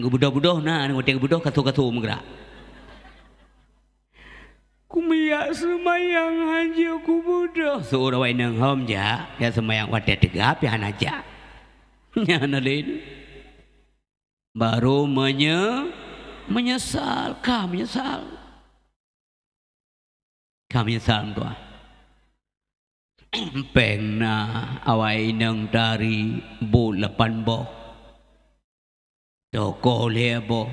Geubeudôh-beudôh na, watèe geubeudôh kaso-kaso meugrak. "Kumiyak seumayang hana kubeudôh." Seuôt awak inong, "Hom jak, jak seumayang." Watèe teuga pih hana jak. Nyan na lé. Baru menye-, menyesal, ka menyesal. Ka menyesal meutuah. Péng na, awai inong tari, buet lapan boh, toko lhèe boh,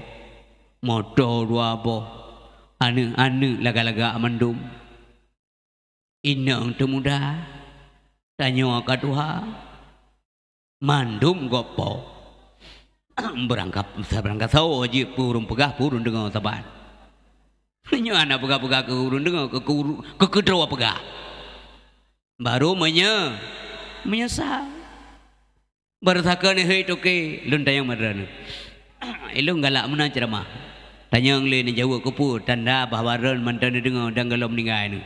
moto dua boh, aneuk-aneuk lagak-lagak mandum. Inong teuh muda, tanyoe ka tuha, mandum gob po. Beurangkap, beurangkap sawoe jeuet, peue ureueng peugah, peue ureueng deungoe saban. Nyoe hana peugah-peugah keu ureueng deungoe, keu, keu, keu keudroe peugah. Baru menye-, menyesal. Baru sakon, "Hei toke, lôn tanyong bak droeneuh." Ilôn galak meunan ceuramah. Tanyong lé neujaweueb, "Keupeue tanda bahwa droeneuh mantong neudeungoe dan gohlom meuninggai nyoe?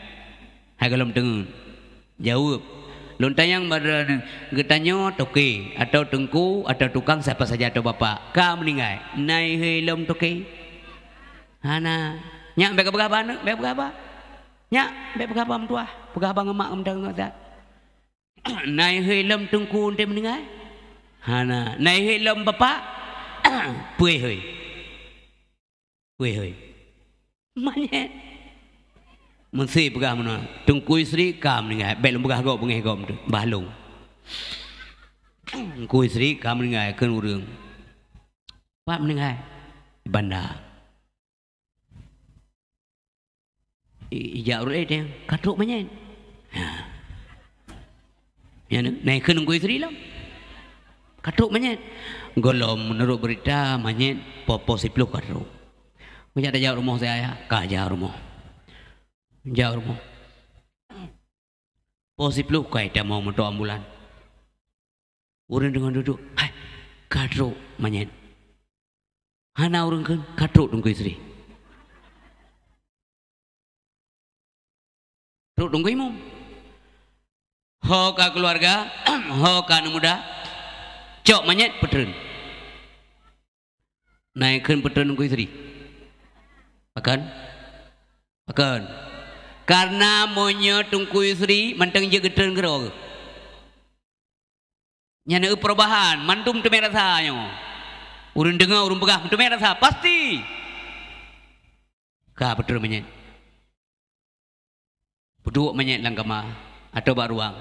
Hai gohlom teungeut." Jaweueb, "Lôn tanyong bak droeneuh, geutanyoe toke, atawa teungku, atawa tukang, siapa saja, atawa bapak, ka meuninggai?" "Na i hei lom toke?" "Hana." "Nyak, bèk peugah bak aneuk, bèk peugah bak." "Nyak, bèk peugah bak meutuah, peugah bak ngon mak, ngon mantong ngon zat." "Na i hei lom teungku, eunteuk meuninggai?" "Hana." "Na i hei lom bapak?" "Peue hei?" "Peue hei?" "Manyét." Meusé peugah meunoe, "Teungku Yusri ka meuninggai." "Bèk lôn peugah gob beungèh gob teuh, bah lôn." "Teungku Yusri ka meuninggai," kheun ureueng. "Pat meuninggai?" "Di banda." I-, ijak ureueng laén, "Ka trok manyét." Ha. Nyan, na i kheun Teungku Yusri lom. "Ka trok manyét." "Gohlom, meunurot beurita, manyét po-po siploh ka trok." Meujak tajak rumoh si ayah, ka jak rumoh. Jak rumoh. Po siploh ka itamong moto ambulan. Ureueng deungon dudoe, "Hai, ka trok manyét." Hana ureueng kheun, "Ka trok Teungku Yusri." Trok Teungku Imum. Ho ka keuluwarga, ho ka aneuk muda, cok manyét peutreun. Na i kheun peutreun Teungku Yusri. Pakon? Pakon? Karena meunyoe Teungku Yusri mantong jeuet geutreun keudroe geuh. Nyan na perubahan, mandum teumé rasa nyoe. Ureueng deungoe, ureueng peugah, teumé rasa, pasti. Ka peutreun manyét. Peuduek manyét lam kama, atau bak ruang.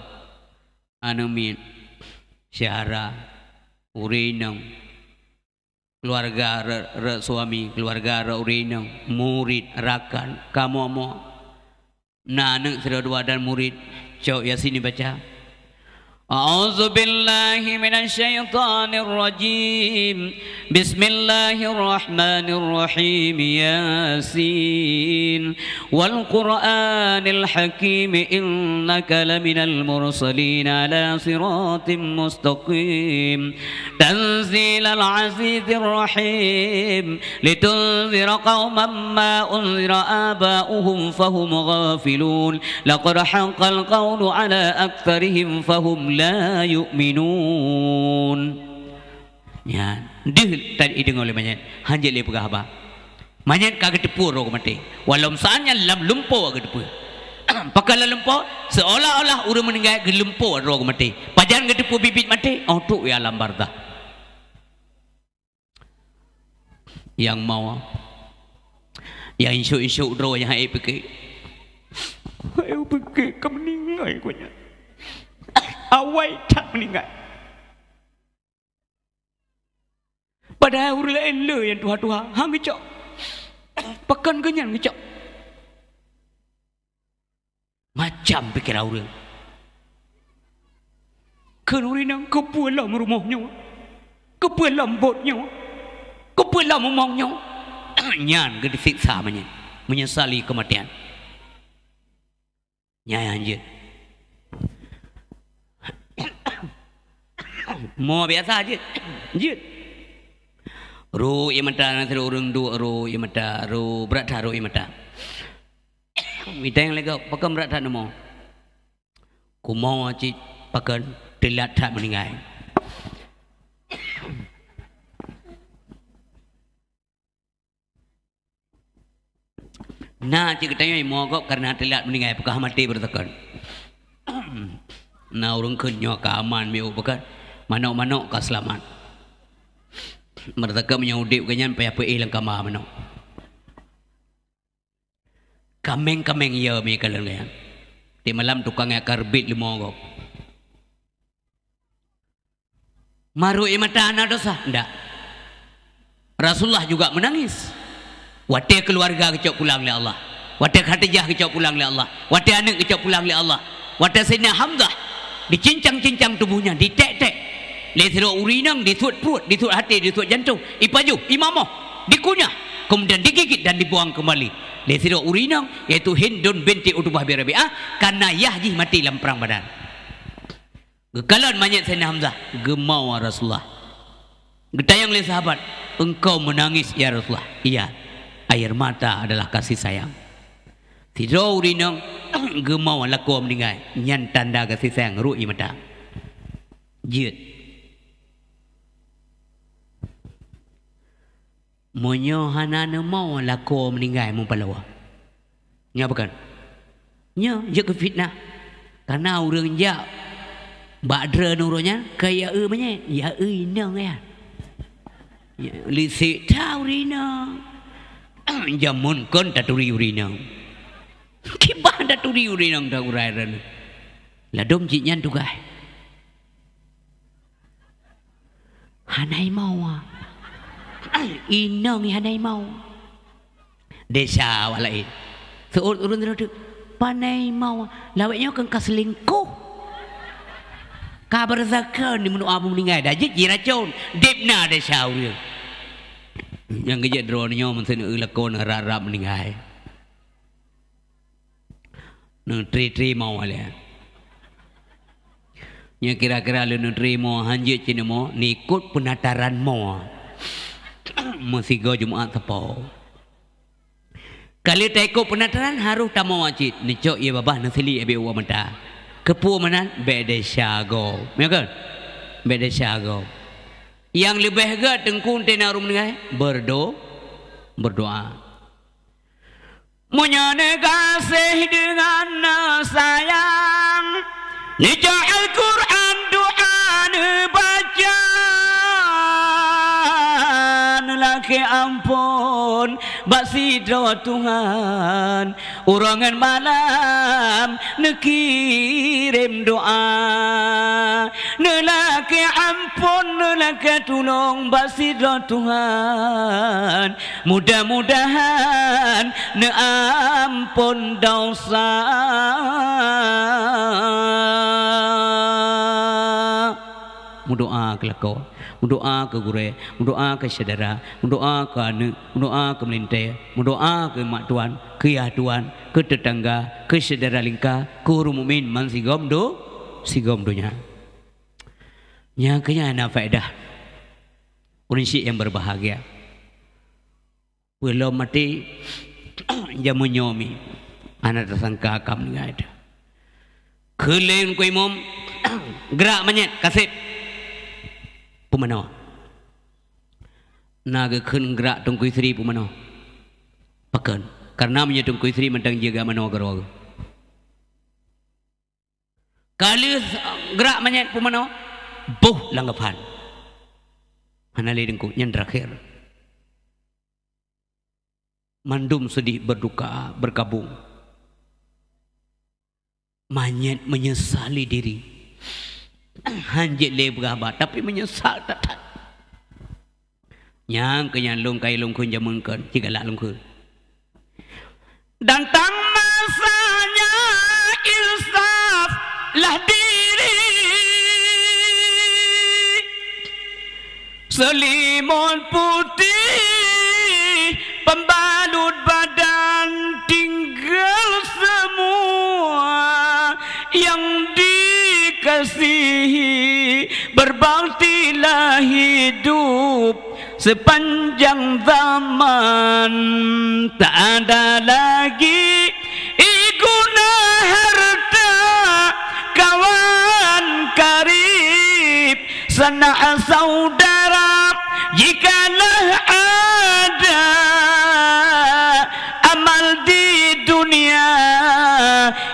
Aneuk miet, syedara, ureueng inong, keuluwarga rot, rot suami, keuluwarga rot ureueng inong, murit, rakan, kamoe-moe. Na aneuk sidroe dua dan murit, cok Yasin ibaca. A'udzubillahi minasyaitonirrajim. Bismillahirrahmanirrahim. Yasin. Wal Qur'anil Hakim, innaka laminal mursalin ala siratim mustaqim. Tanzilal azizir rahim. Litunzira qauman ma unzira aba'uhum fahum ghafilun. Laqad haqqal qawlu ala aktsarihim fahum la yu'minun. Nyan, deuh that ideungoe lé manyét, hanjeuet lé peugah haba. Manyét ka geuteupeue droe geumaté. Walau saát nyan lam lumpo geuteupeue. Pakon lam lumpo, seolah-olah ureueng meuninggai geulumpo droe geumaté. Pajan geuteupeue biet-biet maté, 'oh trok u alam barzakh. Nyang mau, nyang insok-insok droe nyang hana pike. Hana pike ka meuninggai gobnyan. Awai that meuninggai. Padahai ureueng laén le nyang tuha-tuha, han geucok. Pakon gobnyan geucok? Macam pikeran ureueng. Kheun ureueng inong, "Keupeue lom rumoh nyoe? Keupeue lom bot nyoe? Keupeue lom umong nyoe?" Nyan geuteusiksa manyét, menyesali keumatian. Nyan jeuet. Mo biasa jeuet. Jeuet. Rô ié mata, na sidroe ureueng duek rô ié mata, rô brat that rô ié mata. Iteng lagèe pakon brat that neumo. Kumo cit Pakon teulat that meuninggai. Na cit geutanyoe imoe gob kareuna teulat meuninggai, peugah maté beureutakon. Na ureuëng kheun nyoe ka aman miu peugah, manok-manok ka seulamat. Meureutakon meunyoe udeb geuh nyan payah peuéh lam kama manok. Kaméng-kaméng yo mi kalon geuh nyan. Tiep malam tukang nyak karbit leumo gob. Maru ie mata hana desya? Ndak. Rasulullah juga menangis. Watée keuluwarga geucok pulang lé Allah. Watée Khadijah geucok pulang lé Allah. Watée aneuëk geucok pulang lé Allah. Watée Saidina Hamzah dicincang-cincang tuboh nyan, diték-ték. Lé sidroe ureuëng inong disuet pruet, disuet até, disuet jantong, ipajoh, imamoh, dikunyah, kemudian digigit dan dibuang kembali lé sidroe ureuëng inong, yaitu Hindun binti Utbah bin Rabi'ah, kareuna yah jih maté lam prang Badar. Geukalon manyét Saidina Hamzah, geumoe Rasulullah. Geutanyong lé sahabat, "Engkau menangis, ya Rasulullah?" "Iya, air mata adalah kasih sayang." Sidroe ureuëng inong geumoe lakoe meuninggai, nyan tanda kasih sayang, ruek ie mata. Jeuet. Meunyoe hana neumoe lakoe meuninggai meupaloe, nyoe pakon? Nyoe jeuet keu fitnah. Kareuna ureuëng jak bak droeneuh uroe nyan ka ya eu manyét, ya eu inong ya. Ya, lisek that ureuëng inong. Jameun kon taturi ureuëng inong. Kiban taturi ureuëng inong ta urai droeneuh. Ladom cit nyan tugaih. Hana imoe. Inong hana imoe. Desya awak laén. Seuôt ureuëng droe teuk, "Pane imoe, lawét nyoe keu ka selingkuh." Ka beureusakeue ni meunoe meuninggai, dah jeuet jiracon. Deb na desya ureuëng. Nyang geujeuet droeneuh nyoe meuseuneue lakoe rab-rab meuninggai. Neutri-tri moe lé. Nyoe kira-kira lôn neutri moe, hanjeuet cit moe, neukot peunataran moe. Meusigoe Jumat sapo. Ka lheueh taikot peunataran, harôh tamoe cit, neucok ie babah, neusili abéh uwa mata. Keupeue meunan? Bék desya gob. Meunyo kon? Bék desya gob. Nyang leubeh gét teungku teuh na ureuëng meuninggai, beurdo-, beurdoa. Meunyoe neugaséh deungon neusayang, neujak Al-Qur'an doa neubaca, neulakée amphon bak sidroe Tuhan, uroe ngon malam neukirém doa, neulakée amphon, neulakée tulông bak sidroe Tuhan. Mudah-mudahan neuamphon desya. Meudoa keu lakoe, meudoa keu gurée, meudoa keu syedara, meudoa keu aneuëk, meudoa keu meulintée, meudoa keu mak tuan, keu yah tuan, keu teutangga, keu syedara lingka, keu ureuëng mukmin ban sigom do-, sigom donya. Nyang keu nyan na faedah. Ureuëng syik nyang berbahagia. Peue lom maté, jameun nyoe mi, hana tasangka ka meuninggai teuh. Kheun lé Teungku Imum, "Grak manyét, kaseb." Peumanoe. Na geukheun grak Teungku Yusri peumanoe. Pakon? Kareuna meunyoe Teungku Yusri mantong jeuet geuh manoe keudroe geuh. Ka lheueh grak manyét peumanoe, boh lam kafan. Hana lé teungku, nyan terakhir. Mandum seudeh berduka bergabung. Manyét meunyeusali diri. Hanjeuet lé beurahba, tapi meunyeusal that-that. Nyang keu nyan lôn kayée lôn kheun jameun kon, cit galak lôn kheun. Datang masanya insaflah diri. Selimut putih pembalut badan, tinggal semua yang dikasihi. Berbaktilah hidup sepanjang zaman, tak ada lagi guna harta, kawan, Sanak saudara, jikalau ada amal di dunia,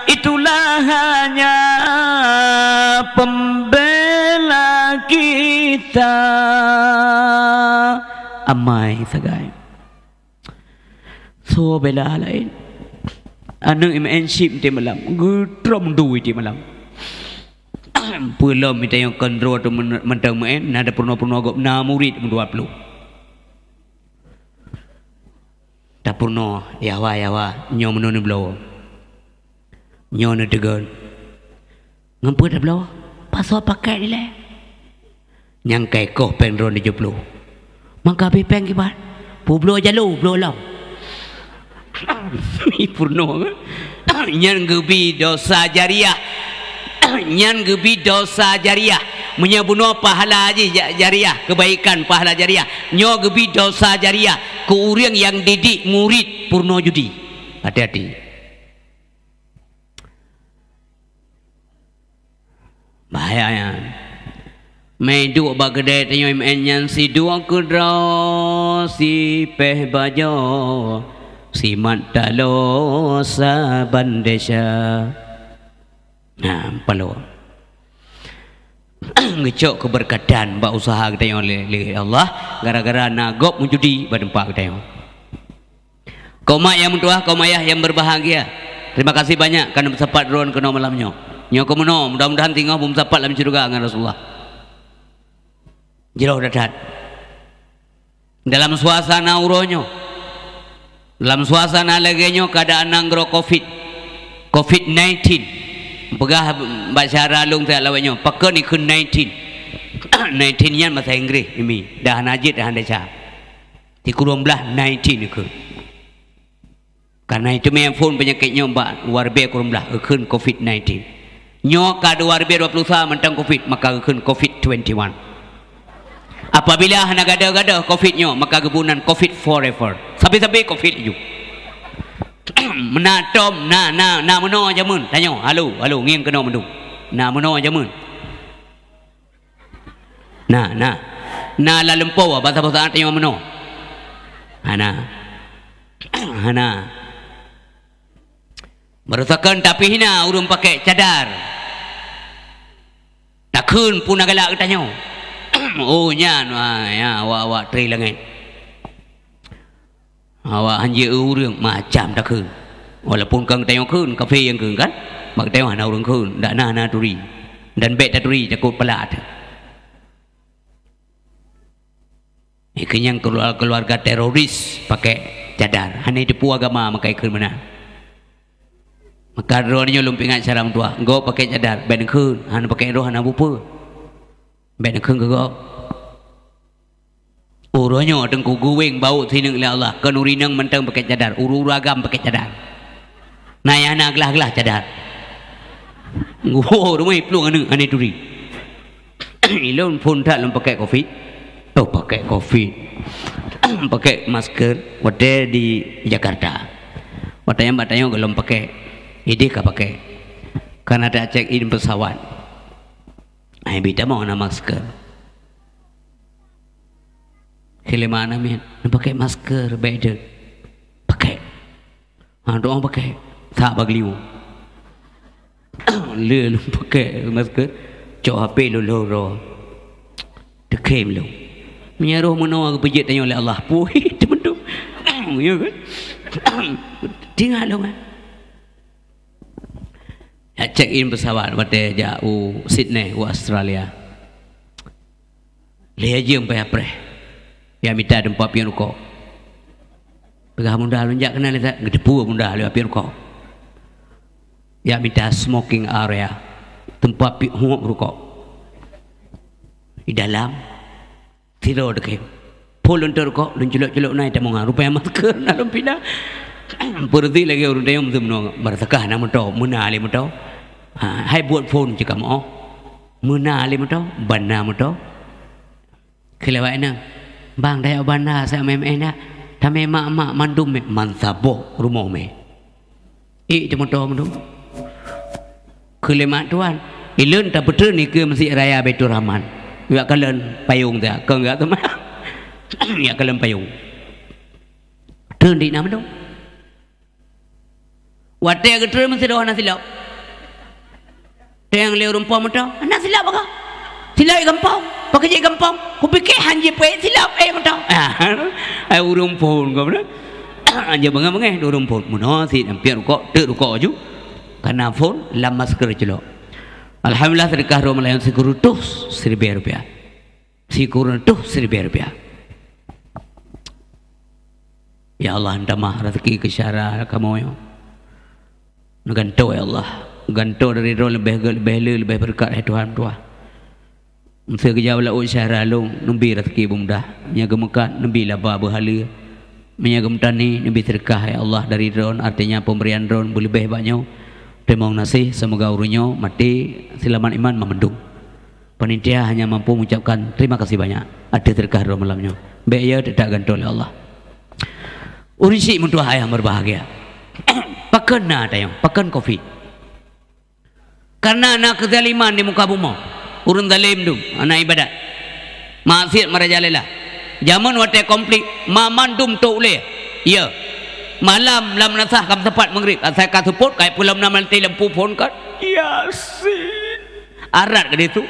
itulah hanya pembela kita. Amai sagai. Soe bela laén? Aneuk M N chip di malam, geutrom dui di malam. Peulom mita nyang kondro tu men-, mantong M N, na tapeurunoe-peurunoe gob, na murit meudua ploh. Tapeurunoe, ya wa, ya wa, nyoe meunoe neubloe. Nyoe neuteugon. Ngon peue tabloe? Pasoe paket ilée. Nyang kai koh péng droe tujoh ploh. Mangka bri péng kiban? Peubloe jaloe, bloe lom. Peurunoe. Nyan geubi dosa jariah. Nyan geubi dosa jariah. Meunyoe bunoe pahala jih ja-, jariah, kebaikan pahala jariah. Nyoe geubi dosa jariah keu ureuëng nyang didik murit peurunoe judi. Hati-hati. Bahaya nyan. Meuduek bak keudè tanyoe M N nyan, sidua keudroe, sipéh bajoe, simat taloe saban desya. Nah, paloe. Geucok keubeureukahan bak useuha geutanyoe lé, lé Allah, gara-gara na gob meujudi bak teumpat geutanyoe. Kaum mak nyang meutuwah, kaum ayah nyang berbahagia, terima kasih banyak ka neupeusapat droen keunoe malam nyoe. Nyoe keuh meunoe, mudah-mudahan singoh beumeusapat lam syeuruga ngon Rasulullah. Jroh that-that. Dalam suasana uroe nyoe, dalam suasana lagée nyoe, keuadaan nanggroe covid, covid nineteen, peugah bak syedara lôn siat lawét nyoe, pakon ikheun nineteen? Nineteen nyan basa Inggréh, imi, dah hana jeuet, dah hana desya. Sikureueng blaih nineteen ikheun. Kareuna iteumé phon peunyakét nyoe bak luwa ribée kureueng blaih, geukheun covid nineteen. Nyoe ka dua ribée dua puluh sa mantong covid, maka geukheun covid twenty one. Apabila hana gadôh-gadôh covid nyoe, maka geubeunan covid forever. Sabe-sabe covid laju. Meunan tom, na, na, na meunoe jameun. Tanyoe, halo, halo, ngieng keunoe mandum. Na meunoe jameun. Na, na. Na lam lumpoe, basa-basa tanyoe meunoe. Hana. Hana. Meureusakan tapi hina ureuëng pakai cadar. Takheun pun na galak geutanyoe. Oh, nyan, wah, ya, awak-awak tri langét. Awak hanjeuet ureuëng macam takheun. Walaupun kon geutanyoe kheun, kafé nyang kheun kan? Bak geutanyoe hana ureuëng kheun, dak na, hana turi. Dan bék taturi, takot palat. Eh, keu nyang keuluar-, keuluarga teroris pakai cadar. Hana teupeue agama maka ikheun meunan. Maka droeneuh lôn peuingat syedara meutuwah, gob pakai cadar, bék neukheun, hana pakai roh, hana bupeue. Bék neukheun keu gob. Uroe nyoe Teungku geuwéng baut sineuk lé Allah, kon ureuëng inong mantong pakai cadar, ureuëng-ureuëng agam pakai cadar. Na nyang hana glah-glah cadar. Woe, rumoh plueng aneuk, aneuk turi. Ilôn phon that lôn pakai covid. Oh, pakai covid. Pakai masker watée di Jakarta. Watée nyan bak tanyoe gohlom pakai. Idéh ka pakai. Kareuna ta check in pesawat. Ai bi tamong na masker. Keu lé mak na miet, na pakai masker, bék deuek. Pakai. Ha, doa pakai. Sa bak liu. Lé lôn pakai masker, cok H P lôn lhoro. Teukhém lôn. Meunyoe roh meunoe geupeujeuet tanyoe lé Allah. Puih, teumeudoh. Ya kan? Tinggai lôn, kan? Jak check in pesawat watée jak u Sydney, u Australia. Lhée jeuem payah preh. Jak mita teumpat piep rukok. Peugah muda lôn jak keunan lé that, geuteupeue muda lé piep rukok. Jak mita smoking area, teumpat piep huöp rukok. Di dalam, sidroe teukhém. Phon lôn teuh rukok, lôn culok-culok na itamong ha. Rupanya masker na lôn pinah. Peureuti lagée ureuëng tayong meuteumeunoe, meureutakah na moto, meuna lé moto. Ha, hai buet phon cit kamoe. Meuna lé moto, ban na moto. Keu lewat inong, "Bang, dayok banda sa mé-mé dak? Tamé mak-mak mandum mé, man saboh rumoh mé." Ék teumoto mandum. Keu lé mak tuan, ilôn tapeutreun ikeue Meuseujid Raya Baiturrahman. Geujak kalon payong teuh, kon geujak teuma. Geujak kalon payong. Treun di na mandum. Watée geutreun meusidroe hana silop. Teueng lé ureuëng phon meuto, "Hana silop ka? Silop gampông. Pakon jeuet gampông? Kupike han jipeuet silop, eh, meuto." Ah, ai ureuëng phon ka beuna. Anja beungéh-beungéh ureuëng phon. Meunoe sit nyang piet rukok, teuk rukok aju. Kana phon lam masker culok. Alhamdulillah, seudeukah Ramadan sikureueng reutôh siribée rupiah. Sikureueng reutôh siribée rupiah. Ya Allah, tamah raseuki keu syedara kamoe nyoe. Neugantoe, ya Allah. Gantoe dari droe leubeh gét, leubeh le, leubeh beureukat, hai Tuhan, Tuhan. Meuseu geujak u laôt syedara lôn, neubi raseuki beumudah. Meunyo geumeukat, neubi laba beuhaleue. Meunyo geumeutani, neubi seudeukah, ya Allah, dari droe, artinya pemberian droe beuleubeh bak nyoe. Teurimong gaséh, seumoga ureuëng nyoe maté seulamat iman mandum. Panitia hanya mampu mengucapkan terima kasih banyak atas seudeukah droe malam nyoe. Bék ya, teutap gantoe lé Allah. Ureuëng syiek meutuah ayah berbahagia. Pakon na tanyoe, pakon covid? Karena na keuzaliman di muka bumoe. Ureuëng zalim dum, hana ibadat. Maksiat merajalela. Jameun watée konflik, ma mandum tok ulée. Ya. Malam lam nasah ka meusapat Maghrib, asai ka seupôt, ka peuet ploh nam nanti lampu phon kan. Yasin. Arat ka ditu.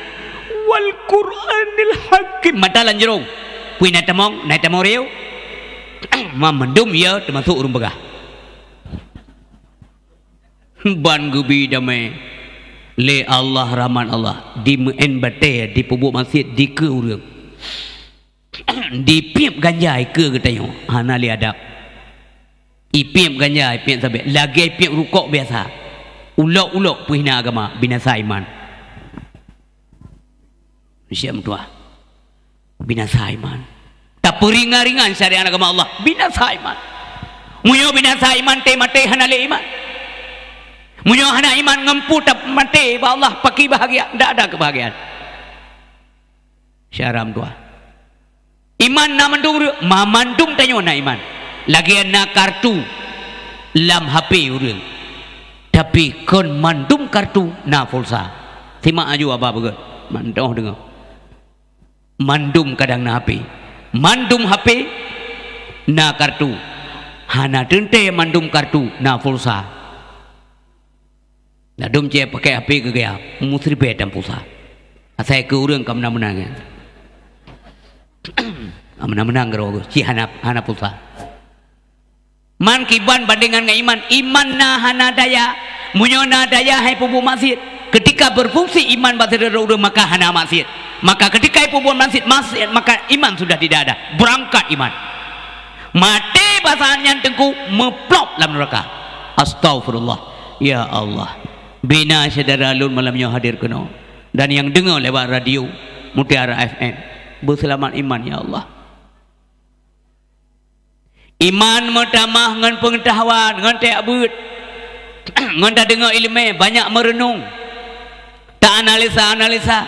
Wal Qur'anil Hakim. Mata lanjrong. Pui na tamong, na tamong rieu. Ma mandum ya teumasuk ureuëng peugah. Ban geubi damé lé Allah, rahmat Allah, dimeu'en batée, dipeubuet maksiat dikeue ureuëng. Dipiep ganja ikeue geutanyoe, hana lé adab. Ipiep ganja, ipiep sabé, lagée ipiep rukok biasa. Ulok-ulok peuhina agama, binasa iman. Manusia meutuah. Binasa iman. Tapeuringan-ringan syariat agama Allah, binasa iman. Meunyoe binasa iman, té maté hana lé iman. Meunyoe hana iman, ngon peue tamaté bak Allah, pakri bahagia, ndak ada kebahagiaan. Syedara meutuah. Iman na mandum ureuëng, ma mandum tanyoe na iman. Lagée na kartu lam H P ureuëng. Tapi kon mandum kartu na pulsa. Simak aju haba beugét. Mantoh deungoe. Mandum kadang na H P. Mandum H P na kartu. Hana teuntée mandum kartu na pulsa. Ladum cit pakai H P geugaya, musribée dan pulsa. Asai keu ureuëng ka meunan-meunan, kan? Ka meunan-meunan keudroe, cit hana, hana pulsa. Man kiban bandingan ngon iman, iman na hana daya. Meunyoe na daya hai peubuet maksiat, ketika berfungsi iman bak sidroe ureuëng maka hana maksiat. Maka ketika hai peubuet maksiat, maksiat, maka iman sudah tidak ada. Berangkat iman. Maté bak saat nyan teungku meuplop lam neuraka. Astaghfirullah. Ya Allah. Bina syedara lôn malam nyoe hadir keunoe. Dan nyang deungoe lewat radio Mutiara F M. Beuseulamat iman, ya Allah. Iman meutamah ngon peungeutahuan, ngon tajak beuet, ngon tadeungoe iéleumé, banyak meureunong, taanalisa-analisa,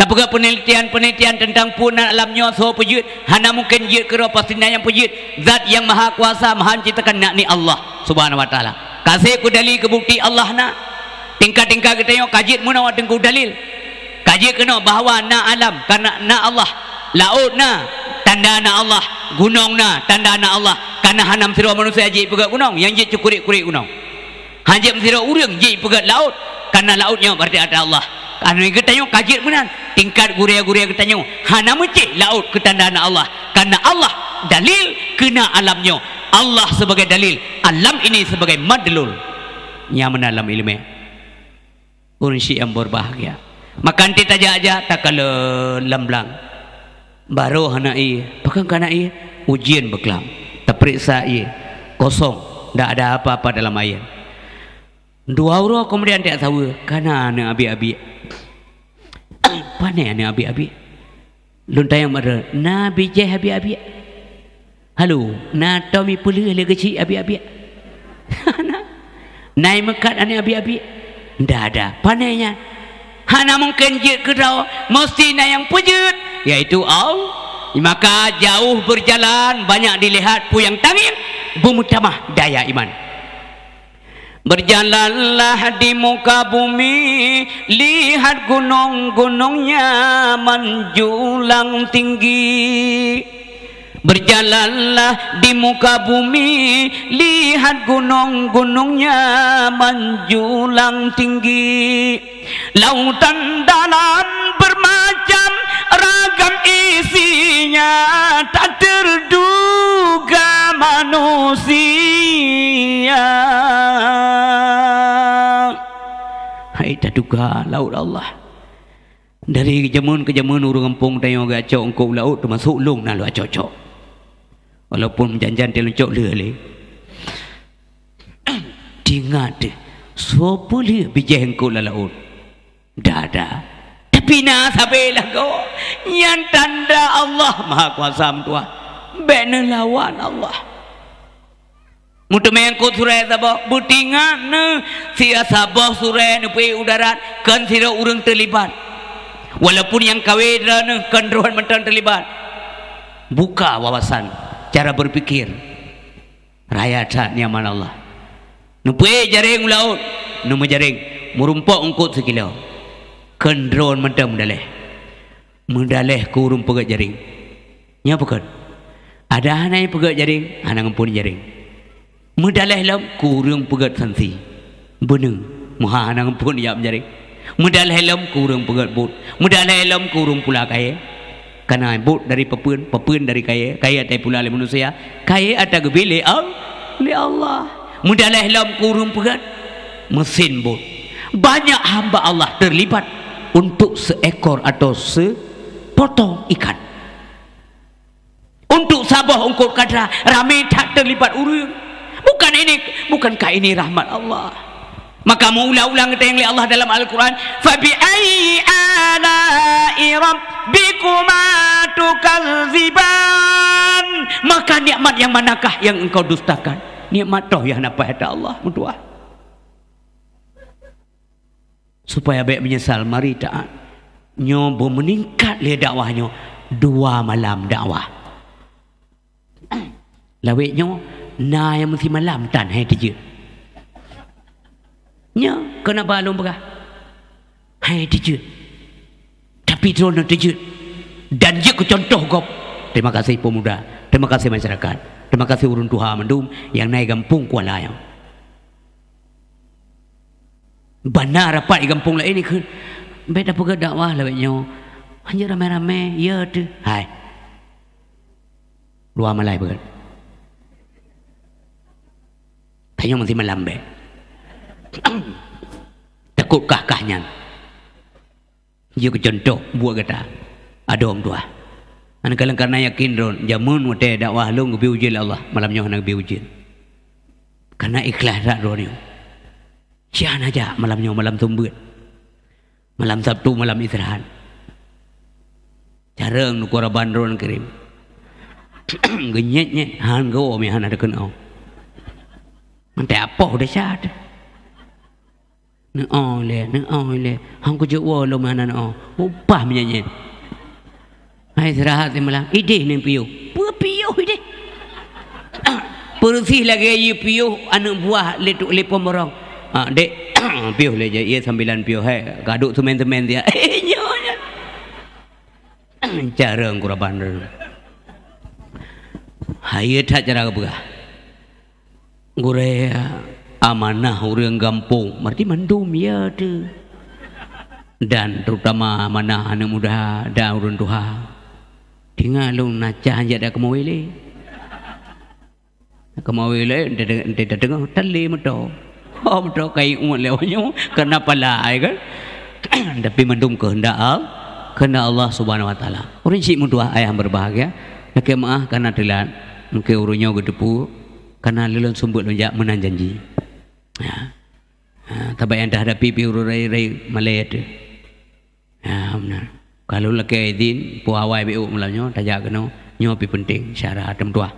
tapeugah peunelitian-peunelitian teuntang peue na alam nyoe, soe peujeuet, hana mungken jeuet keudroe, pasti na nyang peujeuet. Zat nyang maha kuasa, maha menciptakan, na ni Allah Subhanahu wa Taala. Ka sép keu dalil keu bukti Allah na. Tingkat-tingkat geutanyoe ka jeuet meunoe teungku dalil. Ka jeuet keunoe bahwa na alam, karena na Allah. Laôt na, tanda na Allah. Gunong na, tanda na Allah. Karena hana meusidroe manusia jeuet peugét gunong, nyang jeuet cit kurek-kurek gunong. Hana jeuet meusidroe ureuëng jeuet peugét laôt, karena laôt nyoe berarti ada Allah. Karena geutanyoe ka jeuet meunan, tingkat gurée-gurée geutanyoe hana meucéh laôt keu tanda na Allah. Karena Allah dalil keu na alam nyoe. Allah sebagai dalil, alam ini sebagai madlul. Nyang meunan lam iéleumé. Ureuëng syiek nyang berbahagia. Maka até tajak-jak takalon lam blang. Barô hana ié, pakon ka hana ié? Ujian beuklam. Taperiksa ié, kosong, ndak ada apa-apa dalam air. Dua uroe kemudian tajak saweue, ka na aneuëk abiek-abiek. Pane aneuëk abiek-abiek? Lôn tanyong bak droe, na bijéh abiek-abiek? Halo, na tom ipeuleueh lé geuchik abiek-abiek? Na, na imeukat aneuëk abiek-abiek? Ndak ada. Pane nyan? Hana mungken jeuet keudroe, meusti na nyang peujeuet, yaitu Allah. Maka jauh berjalan, banyak dilihat peue nyang tangieng, beumeutamah daya iman. Berjalanlah di muka bumi, lihat gunung-gunungnya menjulang tinggi. Berjalanlah di muka bumi, lihat gunung-gunungnya menjulang tinggi. Lautan dalam bermacam ragam isinya, tak terduga manusia. Hai, taduga laôt Allah. Dari jameun keu jameun ureuëng gampông tanyoe geucok eungkôt laôt, teumasok lôn na lôn cok-cok. Walaupun meujan-jan teuh lôn cok lheueh lé. Teuingat teuh, soe peue lheueh bijéh eungkôt lam laôt? Dada. Tapi na sabe lagoe. Nyan tanda Allah Mahakuasa meutuah. Bék neulawan Allah. Meuteumé eungkôt surée saboh, beutingat neuh, siat saboh surée neupeuék u darat, kon sidroe ureuëng teulibat. Walaupun nyang kawé droeneuh kon droe mantong teulibat. Buka wawasan, cara berpikir. Raya that nikmat Allah. Neupeuék jaréng u laôt, neumeujaréng, meurumpok eungkôt sikilo. Kon droe mantong meudaléh. Meudaléh keu ureuëng peugét jaréng. Nyoe peugét. Ada hana peugét jaréng, hana ngon phon jaréng. Meudaléh lom keu ureuëng peugét sansi. Beuneu, meuha hana ngon phon jak meujaréng. Meudaléh lom keu ureuëng peugét buet. Meudaléh lom keu ureuëng pula kayée. Kana buet dari papeuen, papeuen dari kayée, kayée ata pula lé manusia, kayée ata geubri lé Al-, lé Allah. Meudaléh lom keu ureuëng peugét mesin buet. Banyak hamba Allah terlibat untuk seekor atau sepotong ikan. Untuk saboh eungkôt kadra ramé that teulibat ureuëng. Bukan ini, bukankah ini rahmat Allah? Maka meuulang-ulang geutanyong lé Allah dalam Al-Quran, "Fabi ayyi ala'i rabbikuma tukadziban?" Maka nikmat yang manakah yang engkau dustakan? Nikmat toh nyang na paih ata Allah meutuah. Supaya bék meunyeusal, mari taát. Nyoe beumeuningkat lé dakwah nyoe, dua malam dakwah. Lawét nyoe na nyang meusimalam tan hai teujeuet. Nyoe keuneuk ba lôn peugah, hai teujeuet. Tapi droeneuh teujeuet dan jeuet keu cuntoh gob. Terima kasih pemuda, terima kasih masyarakat, terima kasih ureuëng tuha mandum nyang na i gampông Kuala nyoe. Bana rapat i gampông laén ikheun, "Bék tapeugah dakwah lawét nyoe, hanjeuet ramé-ramé, ya teuh." Hai. Dua malam beuet. Tanyoe meusimalam bék. Takot kah-kah nyan. Jeuet keu cuntoh buet gata. Adoe meutuah. Hana kalon kareuna yakin droen, jameun watée dakwah lôn geubri ujeuen lé Allah, malam nyoe hana geubri ujeuen. Kareuna ikhlaih that droeneuh. Siat hana jak malam nyoe, malam seumeubeuet. Malam Sabtu, malam istirahat. Carông neukoraban droen kirém. Geunyét-nyét, han geuwoe meuhana teukeunong. Mantée apoh desya teuh. Neuoe lé, neuoe lé. Hong kujeuet woe lom hana neuoe. Upah meunyan nyan. Hai istirahat simalam. Idéh nyan piôh. Peue piôh idéh? Peureusih lagée yue piôh aneuëk buah lé tu, lé pom borong. Ah, dek, piôh lé jai, ié sambilan piôh hai. Gaduk seumén-seumén siat. Nyoe nyan. Carông kuraban. Hai that cara geupeugah. Gurée amanah ureuëng gampông, berarti mandum ya teuh. Dan terutama amanah aneuëk muda dan ureuëng tuha. Tingat lôn na cah jak dak keumawe lé. Keumawe lé, ente, ente tateungoh, tali moto. Oh, moto kai umat lé nyoe, keureuna pala ai kan. Tapi mandum keuheundak Al-, keuheundak Allah Subhanahu Wa Taala. Ureuëng syiek meutuah ayah berbahagia, lakée meuáh kana teulat, mungkin ureuëng nyoe geuteupeue, Kana lé lôn seumeubeuet lôn jak meunan janji. Ya. Ha, sabab nyang tahadapi pih ureuëng rayeuk-rayeuk malée teuh. Ya, meunan. Ka lôn lakée idin, peue awai bék malam nyoe, tajak keunoe, nyoe pih peunteng, syarat meutuah.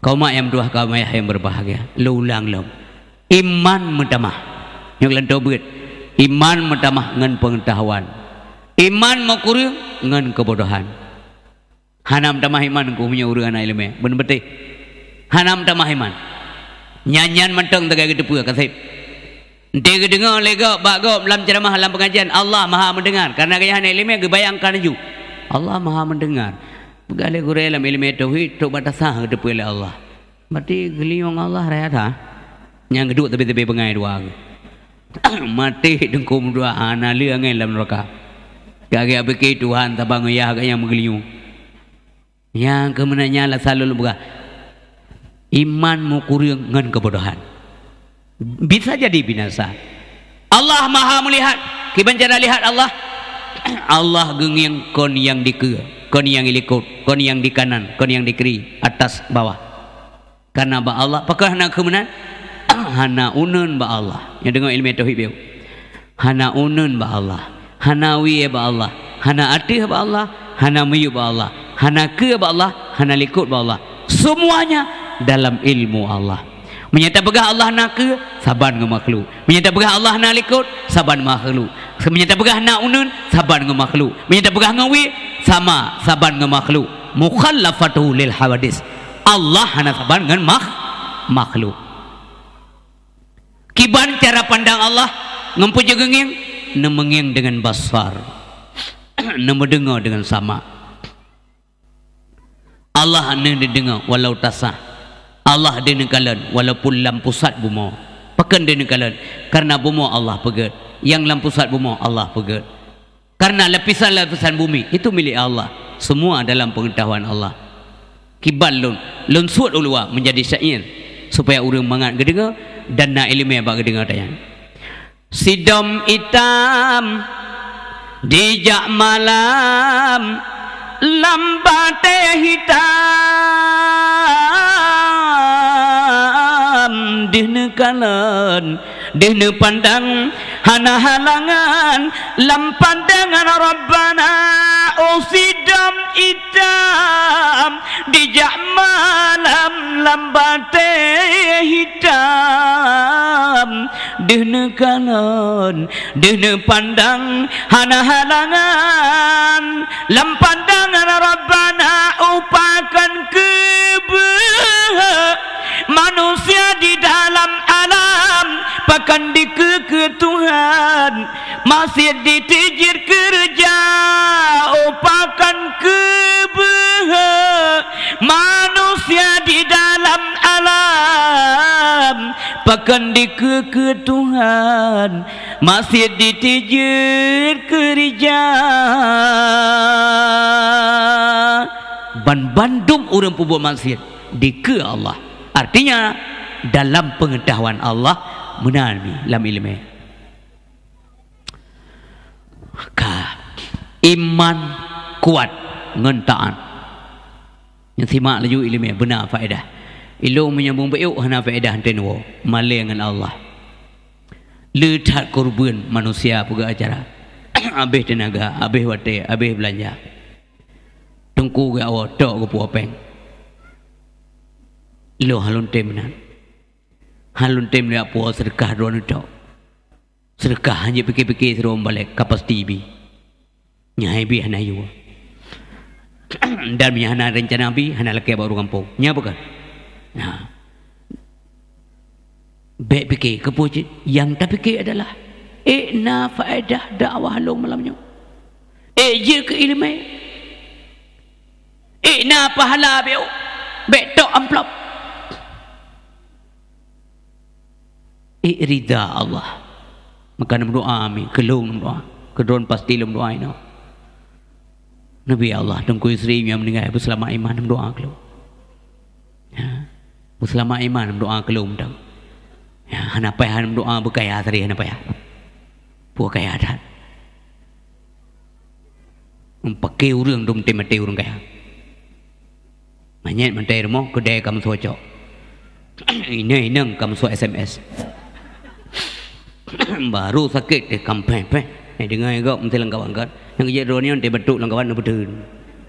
Kaum mak nyang meutuah, kaum ayah nyang berbahagia, lôn ulang lom. Iman meutamah. Nyoe lôn tobeuet. Iman meutamah ngon peungeutahuan. Iman meukureueng ngon keubodohan. Hana meutamah iman keu meunyoe ureuëng hana iéleumé. Beuneubeuteh. Hana meutamah iman. Nyan-nyan mantong teuga geuteupeue kaseb. Enti geudeungoe lé gob bak gob lam ceuramah, lam peungajian, Allah Maha Mendengar. Karena gobnyan hana iéleumé, geubayangkan laju, Allah Maha Mendengar. Peugah lé gurée lam iéleumé tauhid, trok bak tasah geuteupeue lé Allah. Maté geulinyueng Allah raya that. Nyang geuduek teubé-teubé beungai dua. Maté teungku meudoa, hana le angén lam neuraka. Ka geupike Tuhan saban ngon yah gobnyan meugeulinyueng. Nyang keuh meunan nyan lasalo lôn peugah, iman meukureueng ngon keubodohan. Bisa jadi binasa. Allah Maha Melihat. Kiban cara lihat Allah? Allah geungieng kon nyang dikeue, kon nyang ilikot, kon nyang di kanan, kon nyang di kiri, atas, bawah. Karena bak Allah, pakon hana keuh meunan? Hana uneuen bak Allah. Nyang deungoe iéleumé tauhid beu. Hana uneuen bak Allah, hana wie bak Allah, hana ateueh bak Allah, hana miyueb bak Allah, hana keue bak Allah, hana likot bak Allah. Semuanya dalam ilmu Allah. Meunyoe tapeugah Allah na keue, saban ngon makhluk. Meunyoe tapeugah Allah na likot, saban makhluk. Meunyoe tapeugah na uneuen, saban ngon makhluk. Meunyoe tapeugah ngon wie, sama, saban ngon makhluk. Mukhallafatuhu lil hawadis. Allah hana saban ngon makh-, makhluk. Kiban cara pandang Allah ngon peue jeuet geungieng? Neumeungieng deungon basar. Neumeudeungoe deungon sama. Allah neudeungoe walau tasah. Allah deuh neukalon walaupun lam pusat bumoe. Pakon deuh neukalon? Karena bumoe Allah peugét. Nyang lam pusat bumoe Allah peugét. Karena lapisan-lapisan bumi itu milik Allah. Semua dalam pengetahuan Allah. Kiban lôn, lôn suet u luwa menjadi syair, supaya ureuëng mangat geudeungoe dan na iéleumé bak geudeungoe tanyan. Sidom itam dijak malam lam batée hitam, deuh neukalon deuh neupandang hana halangan lam pandangan Rabbana. Oh sidom itam dijak malam lam batée hitam, deuh neukalon deuh neupandang hana halangan lam pandangan Rabbana. Oh pakon keubeuhe manusia di dalam alam, pakon dikeue-keue Tuhan, masih ditijit keureuja. Oh pakon keubeuhe manusia di dalam alam, pakon dikeue-keue Tuhan, masih ditijit keureuja. Ban bandum ureuëng peubuet maksiat dikeue Allah. Artinya dalam pengetahuan Allah meunan mi lam iéleumé. Ka iman kuat ngon taát. Nyang simak laju iéleumé beuna faedah. Ilôn meunyoe beubiôk hana faedah, teuntèe woe malèe ngon Allah. Le that keureubeuen manusia peugah acara. Abéh teunaga, abéh watèe, abéh beulanja. Teungku geuwoe tok geupuwoe péng. Lôn hana lôn tem meunan. Hana lôn tem jak puwoe seudeukah droeneuh tok. Seudeukah hana jipike-pike sidroe meubalek ka pasti bi. Nyan hai bi hana yue. Dan meunyo hana reuncana bi, hana lakèe bak ureueng gampông. Nyan peugah. Nah. Bèk pike keupeue cit, nyang tapike adalah, ék na faedah dakwah lôn malam nyoe. Ék jeuet keu ileumèe. Ék na pahala bèk, bèk tok amplop. Ék ridha Allah. Maka neumeudoa amin. Keu lôn neumeudoa. Keu droen pasti lôn meudoa inoe. Nabi Allah, Teungku Yusri nyang meuninggai, beuseulamat iman, neumeudoa keu lôn. Ya. Beuseulamat iman, neumeudoa keu lôn mantong. Ya, hana payah neumeudoa beukaya sabe, hana payah. Peue kaya that. Meupaké ureueng dum tem maté ureueng kaya. Manyét maté rumoh keudè ka meusoe cok. Inong-inong ka meusoe S M S. Baru sakét teuh kampéh-péh. Eh, deungoe gob meusilang kawan kan. Nyang jeuet droeneuh teuh batuk lam kawan neubeuteun.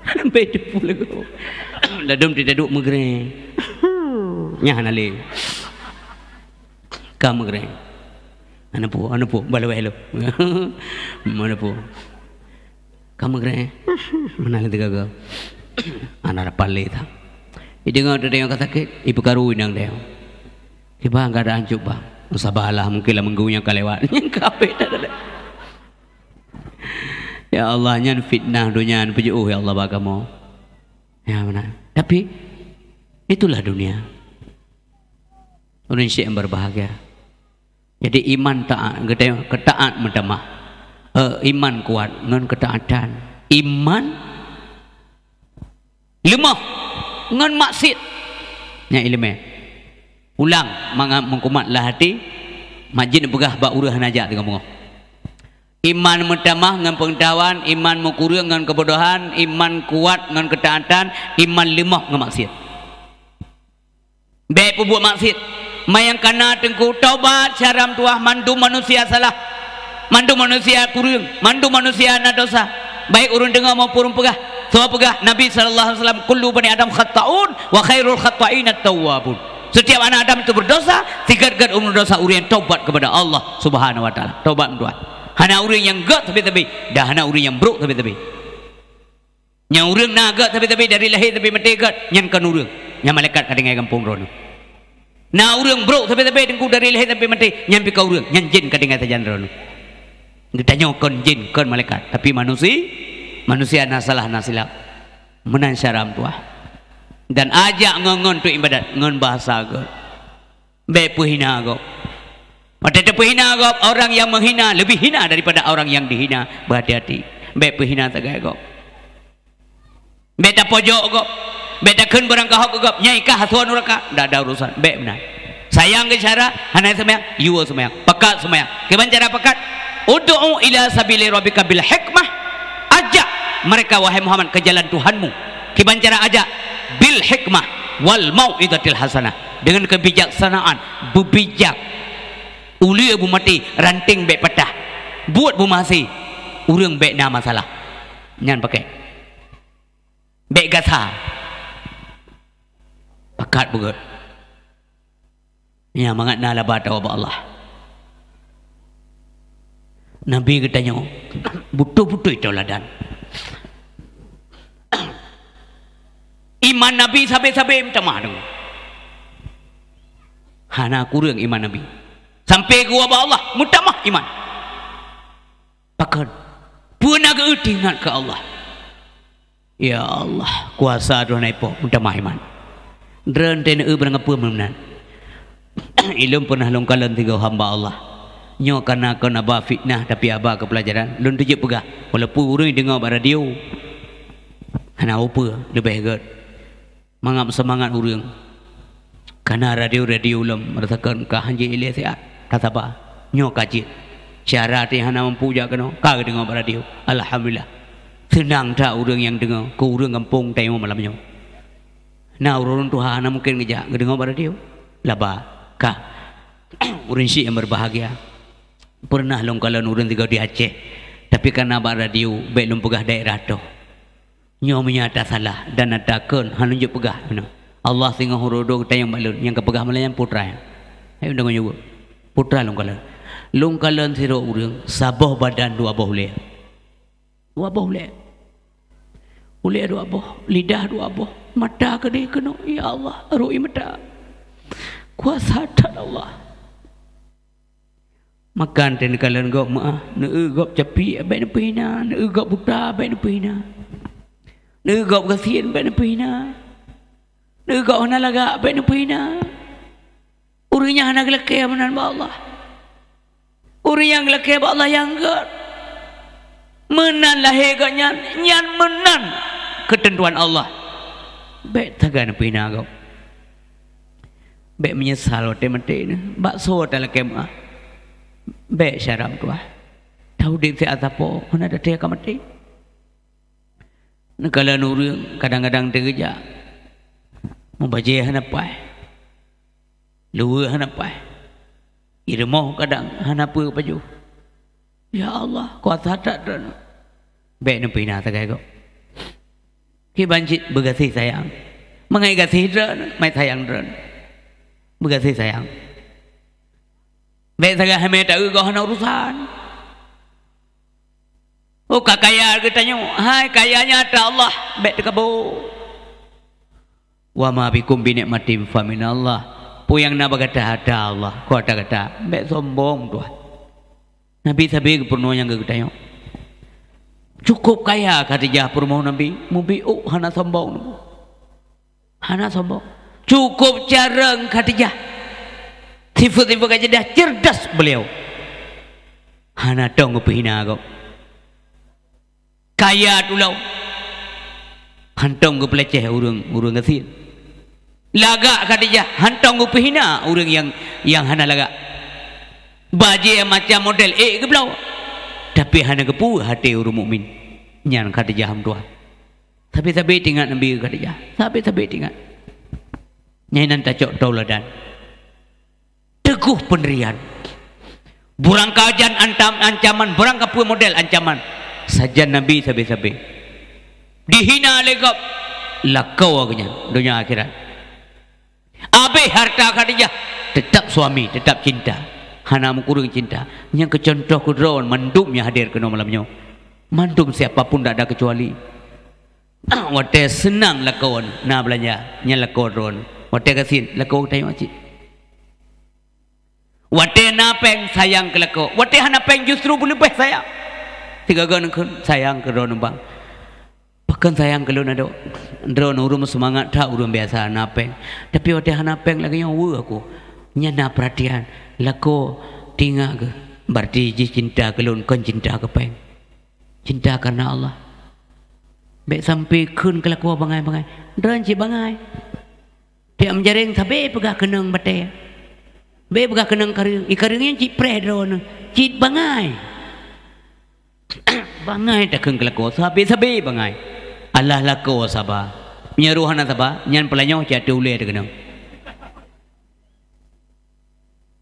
Sampai teupeu lagoe. Ladom teuh taduek meugreng. Nyan hana lé. Ka meugreng. Hana peue, hana peue, balawai lom. Hana peue. Ka meugreng. Meunan lé teugaga. Hana dapat lé that. Ideungoe teudeungoe ka sakét, ipeukaru inong deuh. Kiban keadaan cuk bang. Sabarlah, mungkin lam minggu nyang ka lewat. Nyang ka habéh dah, dah. Ya Allah, nyan fitnah donya nyan peujeuôh, ya Allah, bak kamoe. Ya, beuna. Tapi, itulah dunia. Ureuëng syik nyang berbahagia. Jadi, iman taat, geutanyoe keu taat meutamah. Eh, iman kuat ngon keutaatan. Iman leumoh ngon maksiet. Nyan iéleumé. Ulang mangat meukumat lam até, mak jeuet neupeugah bak ureuëng hana jak teungoh beungoh. Iman meutamah ngon peungeutahuan, iman meukureueng ngon keubodohan, iman kuat ngon keutaatan, iman leumoh ngon maksiet. Bék peubuet maksiet. Manyang kana teungku taubat syara meutuwah, mandum manusia salah. Mandum manusia kureueng, mandum manusia na dosa. Baik ureuëng deungoe maupun ureuëng peugah. Soe peugah, Nabi sallallahu alaihi wasallam, "Kullu bani Adam khatta'un wa khairul khatta'inat tawwabun." Setiap anak Adam itu berdosa, sigat-gat ureuëng dosa ureuëng nyang taubat kepada Allah Subhanahu wa Taala. Taubat meutuwah. Hana ureuëng nyang gét sabe-sabe, dan hana ureuëng nyang brok sabe-sabe. Nyang ureuëng na gét sabe-sabe dari lahé sampai maté gét, nyan kon ureuëng. Nyan malaikat ka tinggai gampông droeneuh. Na ureuëng brok sabe-sabe teungku dari lahé sampai maté, nyan pih kon ureuëng, nyan jén ka tinggai sajan droeneuh. Geutanyoe kon jén, kon malaikat, tapi manusi-, manusia na salah, na silap. Meunan syara meutuwah. Dan ajak ngon-ngon untuk iébadat, ngon bahasa gét. Bék peuhina gob. Watée tapeuhina gob, orang yang menghina lebih hina daripada orang yang dihina. Berhati-hati. Bék peuhina sagai gob. Bék tapojok gob. Bék takheun barang kahok gob. Nyai kah asoe nuraka. Ndak ada urusan. Bék meunan. Sayang keu syara, hana seumayang, yue seumayang. Pakat seumayang. Kiban cara pakat? Ud'u ila sabili rabbika bil hikmah. Ajak mereka, wahai Muhammad, ke jalan Tuhanmu. Kiban cara ajak? Bil hikmah wal mau'izatil hasanah. Dengan kebijaksanaan, beubijak. Uleue beumaté, ranténg bék patah. Buet beumeuhasé, ureuëng bék na masalah. Nyan pakai. Bék gasa. Pakat beugét. Nyan mangat na laba tawoe bak Allah. Nabi geutanyoe beutôi-beutôi tauladan. Iman Nabi sabe-sabe meutamah deungon. Hana kureueng iman Nabi. Sampai geuwoe bak Allah, meutamah iman. Pakon? Peue na geu-eu teuingat keu Allah. Ya Allah, kuasa Tuhan ipoh, meutamah iman. Droeneuh teuneuk eu beurangkapeue meunan. Ilôn peunah lôn kalon sigoe hamba Allah. Nyoe kana kon haba fitnah, tapi haba keu peulajaran. Lôn teujeuet peugah, walaupun ureuëng deungoe bak radio, hana peue-peue, leubeh gét. Mangat seumangat ureuëng. Kana radio-radio lom rasakan ka hanjeuet ilée siat, ka saba. Nyoe ka jeuet. Syara teuh hana mampu jak keunoe, ka geudeungoe bak radio. Alhamdulillah. Seunang that ureuëng nyang deungoe, keu ureuëng gampông tanyoe malam nyoe. Na ureuëng tuha hana mungken geujak, geudeungoe bak radio. Laba, ka. Ureuëng syik nyang berbahagia. Pernah lôn kalon ureuëng sigoe di Aceh, tapi kana bak radio, bék lôn peugah daerah toh. Nyoe meunyo ata salah dan ata kon, hana jeuet peugah meunoe. Allah singoh uroe dua geutanyong bak lôn, nyang ka peugah malam nyan peue treuk nyan. Hai, deungoe nyoe, peue treuk lôn kalon. Lôn kalon sidroe ureuëng, saboh badan dua boh ulée. Dua boh ulée. Ulée dua boh, lidah dua boh, mata keudeh keunoe. Ya Allah, rui mata. Kuasa that Allah. Makan teuh neukalon gob meuáh, neueu gob capiek, bék neupeuhina, neueu gob buta, bék neupeuhina. Neueu gob gasien, bék neupeuhina. Neueu gob hana lagak, bék neupeuhina. Ureuëng nyang hana geulakée meunan bak Allah. Ureuëng nyang geulakée bak Allah nyang gét. Meunan lahé gobnyan, nyan meunan keuteuntuan Allah. Bék sagai neupeuhina gob. Bék meunyeusal watée maté nyoe. Bak soe talakée meuáh? Bék syara meutuwah. Taudeb siat sapoe, hana taté ka maté. Neukalon ureuëng kadang-kadang teugeujak. Meubajée hana paih. Luweue hana paih. Ié rumoh kadang hana peue pajoh. Ya Allah, kuasa that Droeneuh. Bék neupeuhina sagai gob. Kiban cit beugaséh sayang. Mangat gaséh Droeneuh, mangat sayang Droeneuh. Beugaséh sayang. Bék sagai hamé taeu goh hana urusan. Oh, ka kaya geutanyoe. Hai, kaya nyan atra Allah, bék teukaboe. Wa ma bikum bi ni'matin fa minallah. Peue nyang na bak gata hareuta Allah, kuasa gata, bék sombong tuha. Nabi sabe geupeurunoe nyang keu geutanyoe. Cukup kaya Khadijah peurumoh Nabi, mubiôh hana sombong. Hana sombong. Cukup carông Khadijah. Sifeuet-sifeuet Khadijah cerdas beliau. Hana tong geupeuhina gob. Kaya tulông. Hántom geupeuleceh ureuëng, ureuëng gasien. Lagak Khadijah, hántom geupeuhina ureuëng nyang, nyang hana lagak. Bajée macam model ék geubloe. Tapi hana geupeue até ureuëng mukmin. Nyan Khadijah meutuah. Sabe-sabe teuingat Nabi Khadijah. Sabe-sabe teuingat. Nyan nan tacok tauladan. Teugoh peundirian. Beurangkajan antam, ancaman, beurangkapeue model ancaman. Sajan Nabi sabe-sabe. Dihina lé gob. Lakoe geuh nyan, donya akhirat. Abéh hareuta Khadijah, teutap suami, teutap cinta. Hana meukureueng cinta. Nyang keu contoh keu droe mandum nyang hadir keunoe malam nyoe. Mandum siapa pun tak ada kecuali. Watée seunang lakoe na beulanja, nyan lakoe droe. Watée gasien, lakoe tanyoe cit. Watée na péng, sayang keu lakoe. Watée hana péng, justru beuleubeh sayang. Sigoe-goe neukheun, sayang keu droe bang. Pakon sayang keu lôn adoe? Droe ureuëng seumangat that ureuëng biasa na péng. Tapi watée hana péng lagée nyoe weue aku. Nyan na peuratian. Lakoe teuingat geuh. Berarti jih cinta keu lôn kon cinta keu péng. Cinta karena Allah. Bék sampai kheun keu lakoe bangai-bangai. Droe cit bangai. Piak meujareng sabe peugah keunong batée. Bék peugah keunong kareueng. I kareueng nyan cit preh droe. Cit bangai. Bangai takheun keu lakoe. Sabe-sabe bangai. Alah lakoe saba. Meunyoe roh hana saba, nyan peulanyoe cit ateueh ulée teukeunong.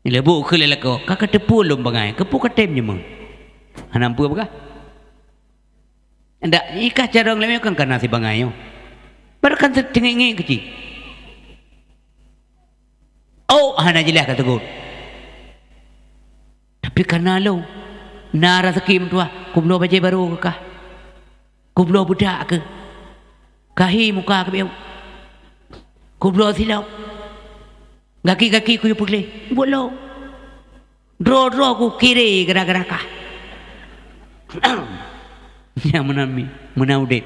Leubuk keu lé lakoe, ka kateupeue lôn bangai, keupeue katem nyeumeuh? Hana peue peugah. Ndak, ikah carông lé meukang kana si bangai nyoe. Baru kan teungiek-ngiek keuci. Oh, hana jeulaih ka teugôt. Tapi kana lôn, na raseuki meutuah, kubloe bajée barô keu kah. Kubloe beudak keu. Kahi muka keu bieu. Kubloe silop. Gaki-gaki kuyue peugleh. Buet lom. Droe-droe kukiri gara-gara kah. Nyang meunan mi, meunan udeb.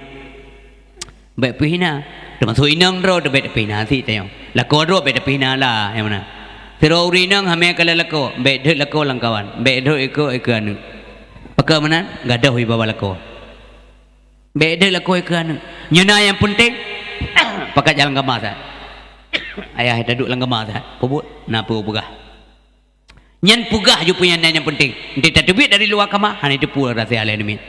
Bék peuhina. Teumasok inong droe teuh bék peuhina sit tanyoe. Lakoe droe bék peuhina lah nyang meunan. Sidroe ureuëng inong hamé ka lé lakoe, bék deuet lakoe lam kawan, bék deuet iko, iko aneuëk. Pakon meunan, gadôh wibawa lakoe. Bék deuet lakoe keu aneuëk. Nyoe na nyang peunteng, pakat jak lam kama that. Ayah taduek lam kama that. Peubuet, na peue peugah. Nyan peugah ju peue nyan nyang peunteng. Enteuk tateubiet dari luwa kama, hana teupeue rahsia lé namiet.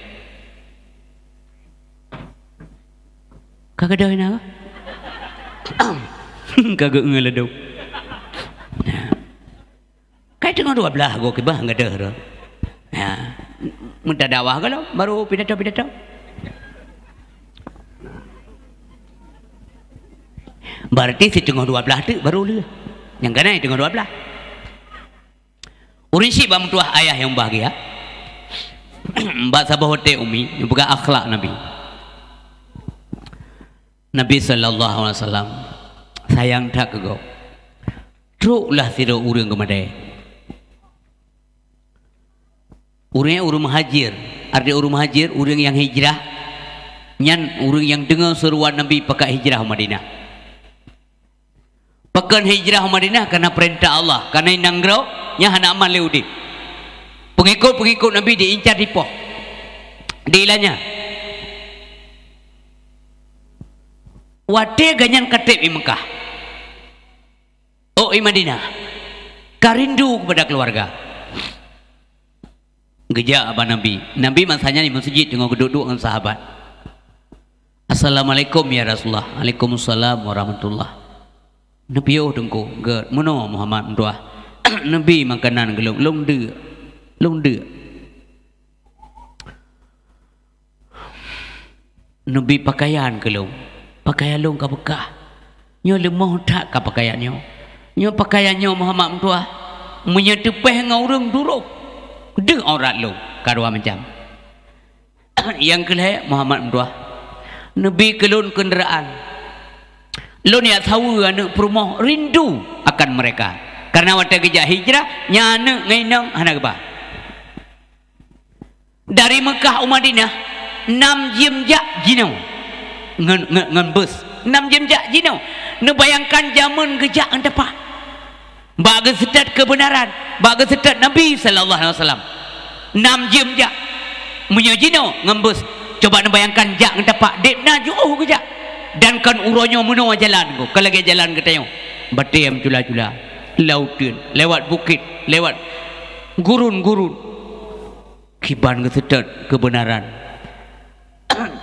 Ka gadôh na? Ka geuh ngon ladôm. Nah. Kai teungoh dua blaih goe kiban gadôh tu. Ya. Meuta dakwah goh lom, baru pidato-pidato. Berarti siteungoh dua blaih teuk baru lheueh. Nyang keunan teungoh dua blaih. Ureuëng syiek bak meutuah ayah nyang bahgia. Bak saboh watée umi, nyang peugah akhlak Nabi. Nabi sallallahu alaihi wasallam sayang that keu gob. Troklah sidroe ureuëng keumadée. Ureuëng, ureuëng muhajir, arti ureuëng muhajir, ureuëng nyang hijrah, nyan ureuëng nyang deungoe seuruan Nabi pakat hijrah u Madinah. Pakon hijrah u Madinah? Karena peurintah Allah, karena i nanggroe nyan hana aman lé udeb. Peungikot-peungikot Nabi diincar dipoh, diilanya. Watée gobnyan ka treb i Meukah, oh, i Madinah, ka rindu kepada keluarga. Geujak bak Nabi. Nabi masa nyan di meuseujid teungoh geuduek-duek ngon sahabat. "Assalamualaikum ya Rasulullah." "Waalaikumsalam warahmatullah." Neupiôh teungku, gét, "Meunoe Muhammad meutuah." "Neubi makanan keu lôn, lôn deuk." "Lôn deuk." "Neubi pakaian keu lôn." "Pakaian lôn ka beukah. Nyoe leumoh that ka pakaian nyoe. Nyoe pakaian nyoe Muhammad meutuah. Meunyoe teupéh ngon ureuëng duroh, deuh aurat lôn." Ka dua macam. "Nyang keu lhée Muhammad meutuah, neubi keu lôn keundaraan. Lôn jak saweue aneuëk peurumoh rindu akan mereka. Karena watée geujak hijrah, nyan aneuëk ngon inong hana geuba. Dari Meukah u Madinah, nam jeuem jak jinoe. Ngon, ngon, ngon bus. Nam jeuem jak jinoe. Neubayangkan jamén geujak ngon tapak. Bak geuseutôt keubeunaran, bak geuseutôt Nabi sallallahu alaihi wasallam. Nam jeuem jak. Meunyoe jinoe ngon bus, coba neubayangkan jak ngon tapak, deb na jiôh geujak. Dan kon uroe nyoe meunoe jalan, kon lagée jalan geutanyoe. Batée meucula-cula, lauteuen, lewat bukét, lewat gurun-gurun. Kiban geuseutôt keubeunaran.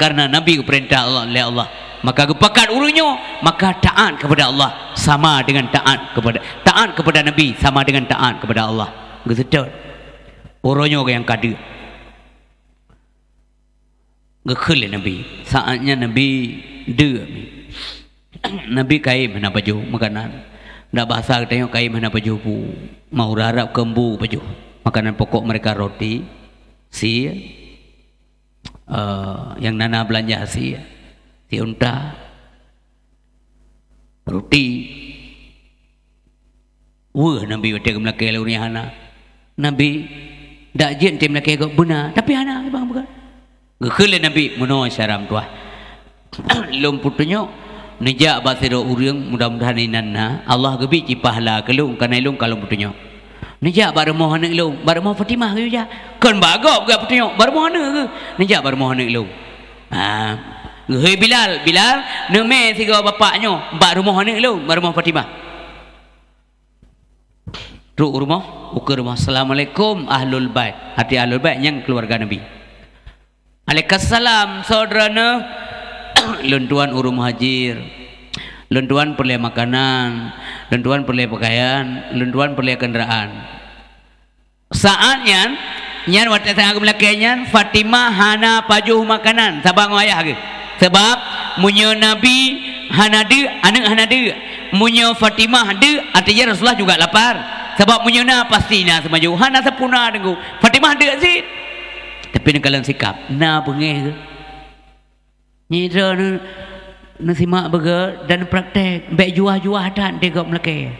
Karena Nabi geupeurintah Allah, lé Allah, maka geupakat ureuëng nyoe, maka taat kepada Allah sama dengan taat kepada, taat kepada Nabi sama dengan taat kepada Allah. Geuseutôt. Uroe nyoe nyang ka deuk. Geukheun lé Nabi. Saát nyan Nabi deuk. Nabi kayém hana pajoh makanan. Dak bahasa geutanyoe kayém hana pajoh bu. Mau rarab keumbu pajoh. Makanan pokok mereka roti, sie, eh, nyang na-na beulanja sie, sie unta, roti. Weueh Nabi watée geumeulakée lé ureuëng hana. Nabi dak jeuet teumeulakée gob beuna, tapi hana bang bukan. Geukheun lé Nabi, meunoe syara meutuah. Lôn peutunyok, neujak bak sidroe ureuëng, mudah-mudahan inan na, Allah geubri cit pahala keu lôn, kareuna lôn ka lôn peutunyok. Neujak bak rumoh aneuëk lôn, bak rumoh Fatimah geuyue jak. Kon bak gob geupeutanyong, bak rumoh aneuëk geuh. Neujak bak rumoh aneuëk lôn. Ha. Geuhôi Bilal, "Bilal, neumè sigoe bapak nyoe bak rumoh aneuëk lôn, bak rumoh Fatimah." Trok u rumoh, ukeue rumoh, "Assalamualaikum ahlul bait." Arti ahlul bait nyang keuluwarga Nabi. "Alaikassalam, soe droeneuh?" "Lôn tuan ureuëng muhajir. Lôn tuan peureulée makanan, lôn tuan peureulée peukayan, lôn tuan peureulée keundaraan." Saát nyan, nyan watée saát geumeulakée nyan, Fatimah hana pajoh makanan saban ngon ayah geuh. Sabab meunyoe Nabi hana deuk, aneuëk hana deuk. Meunyoe Fatimah deuk, artinya Rasulullah juga lapar. Sabab meunyoe na, pasti na seumajoh. Hana sapeue na teungku. Fatimah deuk cit. Tapi neukalon sikap, na beungéh geuh. Nyan droe neu-, neusimak beugét dan praktek, bék juah-juah that di gob meulakée.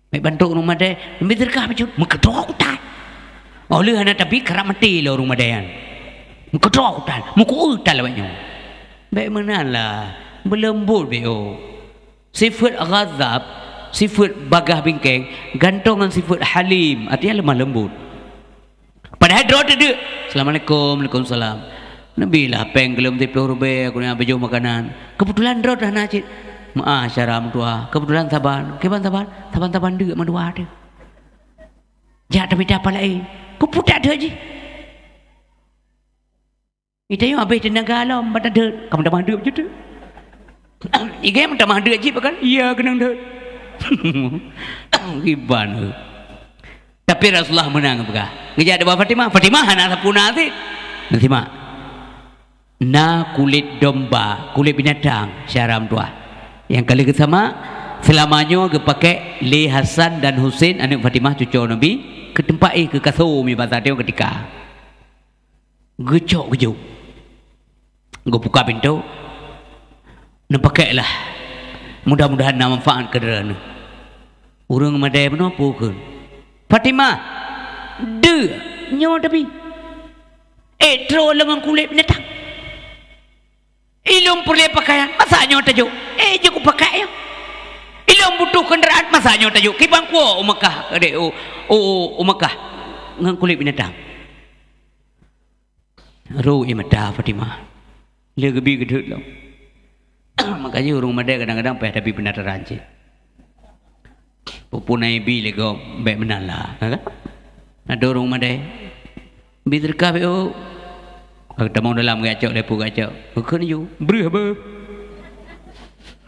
Bék bantuk ureuëng madé, "Neubi seudeukah bacut," meukeudroe utai. Oh lheueh hana tabi, karab maté lé ureuëng madé nyan. Meukeudroe utai, meukueu utai lawét nyoe. Bék meunan lah, beuleumbot bék oh. Sifeuet ghadab, sifeuet bagaih bingkeng, gantoe ngon sifeuet halim, artinya lemah lembut. Padahai droe teudeuk, "Assalamualaikum." "Waalaikumsalam." "Neubi lah péng keu lôn siplôh rubée, keuneuk bajoh makanan." Keubeutulan droe teuh hana cit. Meu'ah syara meutuah, keubeutulan saban. Kiban saban? Saban-saban deuk mandua teuh. Jak tamita pat laén. Keupeue that deuk jih? Ita nyoe habéh teunaga lom, ban tadeuk, ka meutamah deuk bacut teuh. Igai meutamah deuk jih pakon? Iya, keunong deuk. Kiban. Tapi Rasulullah meunan geupeugah. Geujak dibak Fatimah, Fatimah hana sapeue na cit. Nah, simak. Na kulét domba, kulét binatang, syara meutuah. Nyang ka lheueh geusamak, seulama nyoe geupakék lé Hasan dan Husein, aneuëk Fatimah, cucoe Nabi, keu teumpat éh keu kasô mi basa teuh keutika. Geucok geujok. Geubuka pintoe. Neupakék lah. Mudah-mudahan na manfaat keu droeneuh. Ureuëng madé bunoe peue kheun? "Fatimah, deuk nyoe tabi. Ék troh lé ngon kulét binatang. Ilôn peureulée pakaian, masa nyoe tajok? Ék jeuet kupakék nyoe. Ilôn butoh keundaraan, masa nyoe tajok? Kiban kuwoe u Makkah, adék, u, u, u Makkah ngon kulét binatang." Ro ie mata Fatimah. Lé geubi geudeuet lom. Makajih ureuëng madé kadang-kadang payah tabi peunataran cit. Peue-peue na ibi lé gob, bék meunan lah, kan? Adoe ureuëng madé. Bi seudeukah bék, oh. Ka tamong dalam geujak cok, lé peue geujak cok. Geukheun ju, breueh beuh.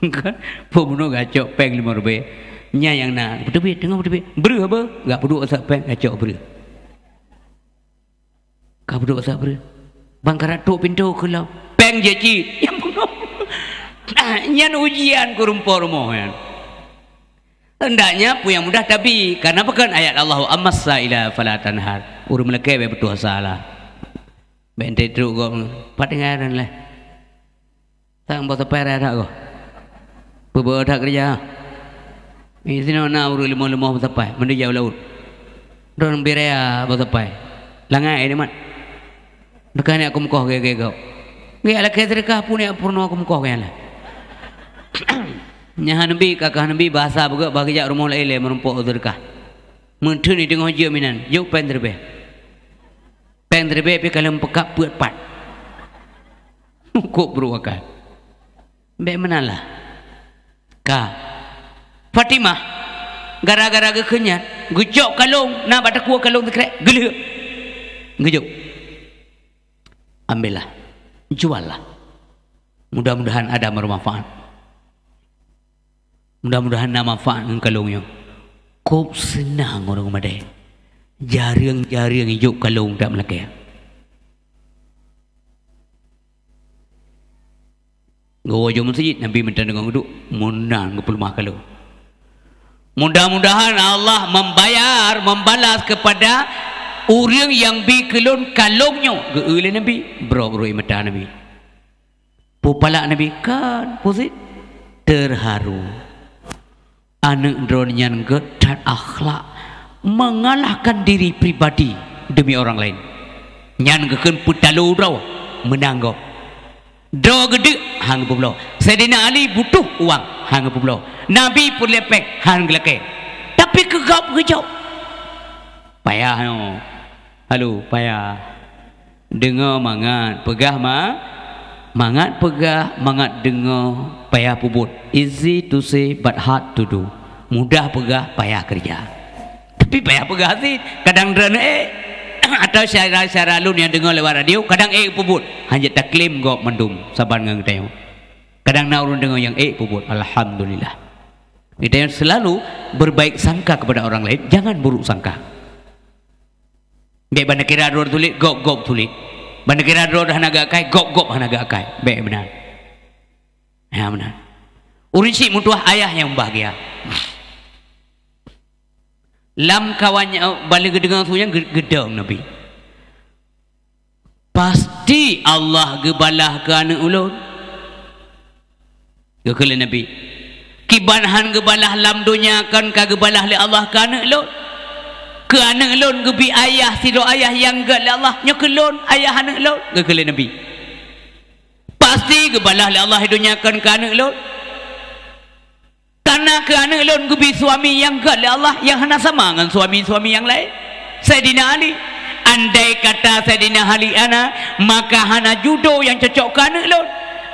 Kan? Peue bunoe geujak cok péng limong ribèe. Nyan nyang na, beuteubiet, teungoh beuteubiet. Breueh beuh, geujak peuduek asai péng, geujak cok breueh. Ka peuduek asai breueh. Ban ka ratok pintoe keu lom. Péng jeuet cit. Nyan ujian keu rumpok rumoh nyan. Hendaknya peue nyang mudah tabi, karena pakon ayat Allah, "Ammas sa'ila fala tanhar." Ureuëng meulakée bék peutuah salah. Bék enteuk trok gob, pat tinggai ran leh. Sang boh sapé raya that goh. Peubeuet that keureuja. Di sinoe na ureuëng leumoh-leumoh meusapai, meuneuja u laôt. Droeneuh biraya meusapai. Langai nyan mat. Teuka nyan keu meukoh gét-gét gob. Gét lakée seudeukah pun nyan peurunoe keu meukoh gét lah. Nyan hana bi, ka, ka hana bi bahasa beugét bah geujak rumoh laén lé meurumpok seudeukah. Meuteun i teungoh jeuem inan, jok péng teureubée. Péng teureubée pih ka lheueh peukab peuet pat. Kok brok akai. Bék meunan lah. Ka. Fatimah, gara-gara geukheun nyan, geucok kalong, na bak takue kalong teukrek, geulheuek. Geujok. Ambillah. Juallah. Mudah-mudahan ada bermanfaat. Mudah-mudahan na manfaat ngon kalong nyoe. Kop seunang ureuëng meudeh. Jareueng-jareueng ijok kalong that meulakée. Geuwoe jok meuseujid, Nabi meuteun deungon geuduek, meunan geupeuleumah kalon. Mudah-mudahan Allah membayar, membalas kepada ureuëng nyang bi keu lôn kalon nyoe, geu-eu lé Nabi, brok rui mata Nabi. Peue palak Nabi, kan, peue cit? Terharu. Aneuëk droeneuh nyan gét that akhlak, mengalahkan diri pribadi demi orang lain. Nyan geukheun peutalo droe, meunang gob. Droe geudeuk, han geupeubloe. Saidina Ali butuh uang, han geupeubloe. Nabi peureulée péng, han geulakée. Tapi keu gob geujok. Payah nyoe. Halo, payah. Deungoe mangat, peugah ma-, mangat peugah, mangat deungoe, payah peubuet. Easy to say, but hard to do. Mudah peugah, payah keureuja. Tapi payah peugah cit, kadang droeneuh ék. Atawa syedara-syedara lôn nyang deungoe lewat radio, kadang ék peubuet. Hana jeuet taklaim gob mandum saban ngon geutanyoe. Kadang na ureuëng deungoe nyang ék peubuet. Alhamdulillah. Geutanyoe selalu berbaik sangka kepada orang lain, jangan buruk sangka. Bék ban neukira droe tuléh, gob-gob tuléh. Ban neukira droe hana geuakai, gob-gob hana geuakai. Bék meunan. Ya, meunan. Ureuëng syiek meutuwah ayah nyang bahgia. Lam kawan, eh, bala geudeungoe su nyan geu-, geudong Nabi. Pasti Allah geubalah keu aneuëk ulôn. Geukheun lé Nabi, "Kiban han geubalah lam donya kon ka geubalah lé Allah keu aneuëk lôn? Keu aneuëk lôn geubi ayah sidroe ayah nyang gét lé Allah, nyoe keu lôn ayah aneuëk lôn," geukheun lé Nabi. "Pasti geubalah lé Allah di donya kon keu aneuëk lôn. Kareuna keu aneuëk lôn geubi suami nyang gét lé Allah nyang hana sama ngon suami-suami nyang laén." Saidina Ali, "Andai kata Saidina Ali hana, maka hana judo nyang cocok keu aneuëk lôn.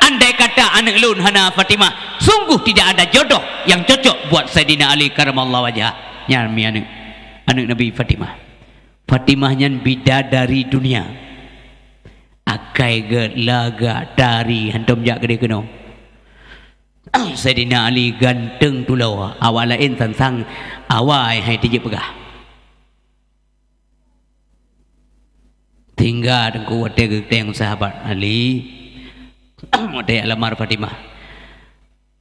Andai kata aneuëk lôn hana Fatimah, sungguh tidak ada jodoh nyang cocok buat Saidina Ali karamallahu wajhah." Nyan mi aneuëk, aneuëk Nabi Fatimah. Fatimah nyan bidadari dunia. Akai gét, lagak, tari, hantom jak keudeh keunoe. Saidina Ali ganteng tulo, awak laén sang-sang awai hai teujeuet peugah. Tinggai teungku watée geuteng sahabat Ali, watée lamar Fatimah.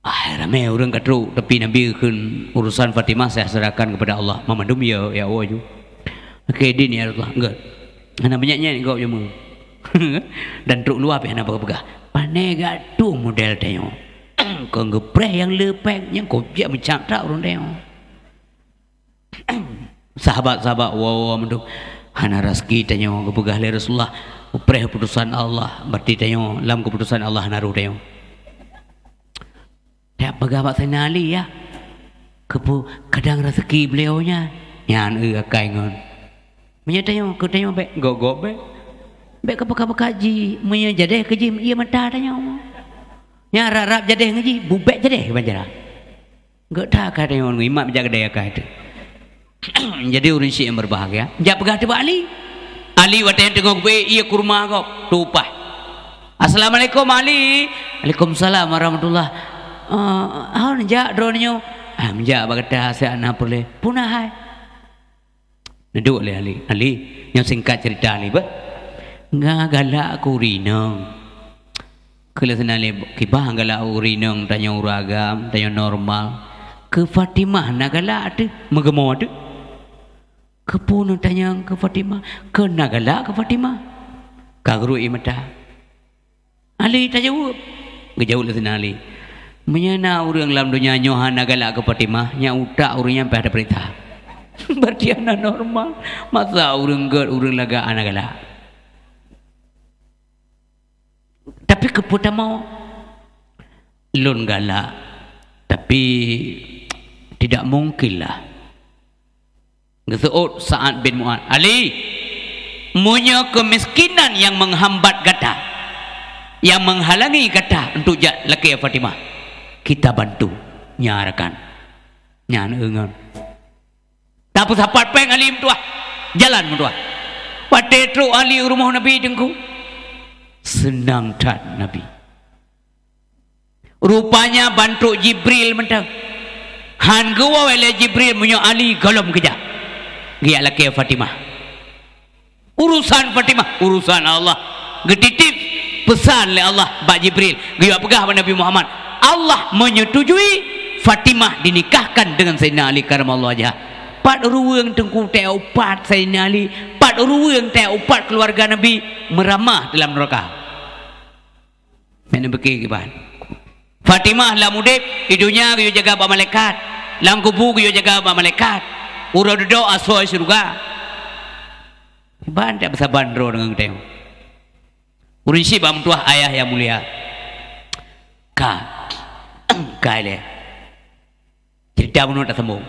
Ah, ramé ureuëng ka trok, tapi Nabi kheun urusan Fatimah saya serahkan kepada Allah. Mamandum ya, ya Allah ju. Oke, din ya Rasulullah. Enggak. Hana banyak nyan gob jameun. Dan trok luwa pih hana peugah-peugah. Pane gak tu model tanyoe. Kon geupreh nyang leupeng, nyang kop jak meucak tak ureuëng tanyoe. Sahabat-sahabat woe-woe mandum, "Hana raseuki tanyoe," geupeugah lé Rasulullah. "Preh keuputosan Allah, berarti tanyoe lam keuputosan Allah hana rôh tanyoe." Dak peugah bak Saidina Ali, ya. Keupeue kadang raseuki beliau nyan? Nyan eu akai ngon. Meunyoe tanyoe, keu tanyoe bék gob-gob bék. Bék keupeue-peue jih, meunyoe jadeh keu jih, ié mata tanyoe. Nyan rab-rab jadeh ngon jih, bubek jadeh ban jalan. Geutak ka tanyoe ngimat jak keudè akai teuh. Jadi ureuëng syiek nyang berbahagia, jak peugah teuh bak Ali. Ali watée nyan teungoh geubeuék ié kurma gob, tupah. "Assalamualaikum, Ali." "Waalaikumsalam warahmatullah." "Eh, hon jak droeneuh nyoe?" "Ah, meujak bak gata siat na peureulée." "Peue na hai?" Neuduek lé Ali. "Ali, nyoe singkat cerita Ali beuh. Nga galak keu ureuëng inong." Keu lé Saidina Ali, "Kiban galak keu ureuëng inong, tanyoe ureuëng agam, tanyoe normal. Keu Fatimah na galak teuh, meugeumo teuh. Keupeue neutanyong keu Fatimah? Keu na galak keu Fatimah?" Ka geuruek ié mata. "Ali tajaweueb," geujaweueb lé Saidina Ali. Meunyoe na ureuëng lam donya nyoe hana galak keu Fatimah, nyang utak ureuëng nyan payah tapeuriksa. Berarti hana normal. Masa ureuëng gét, ureuëng lagak hana galak? Tapi keupeue tamong? Lôn galak, tapi tidak mungkinlah. Geuseuôt Sa'ad bin Mu'adz, "Ali, meunyoe keumiskinan nyang menghambat gata, nyang menghalangi gata untuk jak lakée Fatimah, kita bantu." Nyan rakan. Nyan eungon. Tapeusapat péng Ali meutuah. Jalan meutuah. Watée trok Ali u rumoh Nabi Teungku, seunang that Nabi. Rupanya ban trok Jibril mantong. Han geuwoe lé Jibril meunyoe Ali gohlom geujak. Geujak lakée Fatimah. Urusan Fatimah, urusan Allah. Geutitip peusan lé Allah bak Jibril. Geuyue peugah bak Nabi Muhammad, Allah menyetujui Fatimah dinikahkan dengan Sayyidina Ali karamallahu wajhah. Pat ruweueng Teungku teuh upat Sayyidina Ali, pat ruweueng teuh upat keuluwarga Nabi meuramah dalam neuraka. Meunan beuke kiban. Fatimah lam udeb, di donya geuyue jaga bak malaikat. Lam kubu geuyue jaga bak malaikat. Uroe dudoe asoe syeuruga. Kiban teuh beusaban droe deungon geutanyoe. Ureuëng syiek bak meutuah ayah nyang mulia. Ka. Ka ilée. Cerita bunoe tasambong.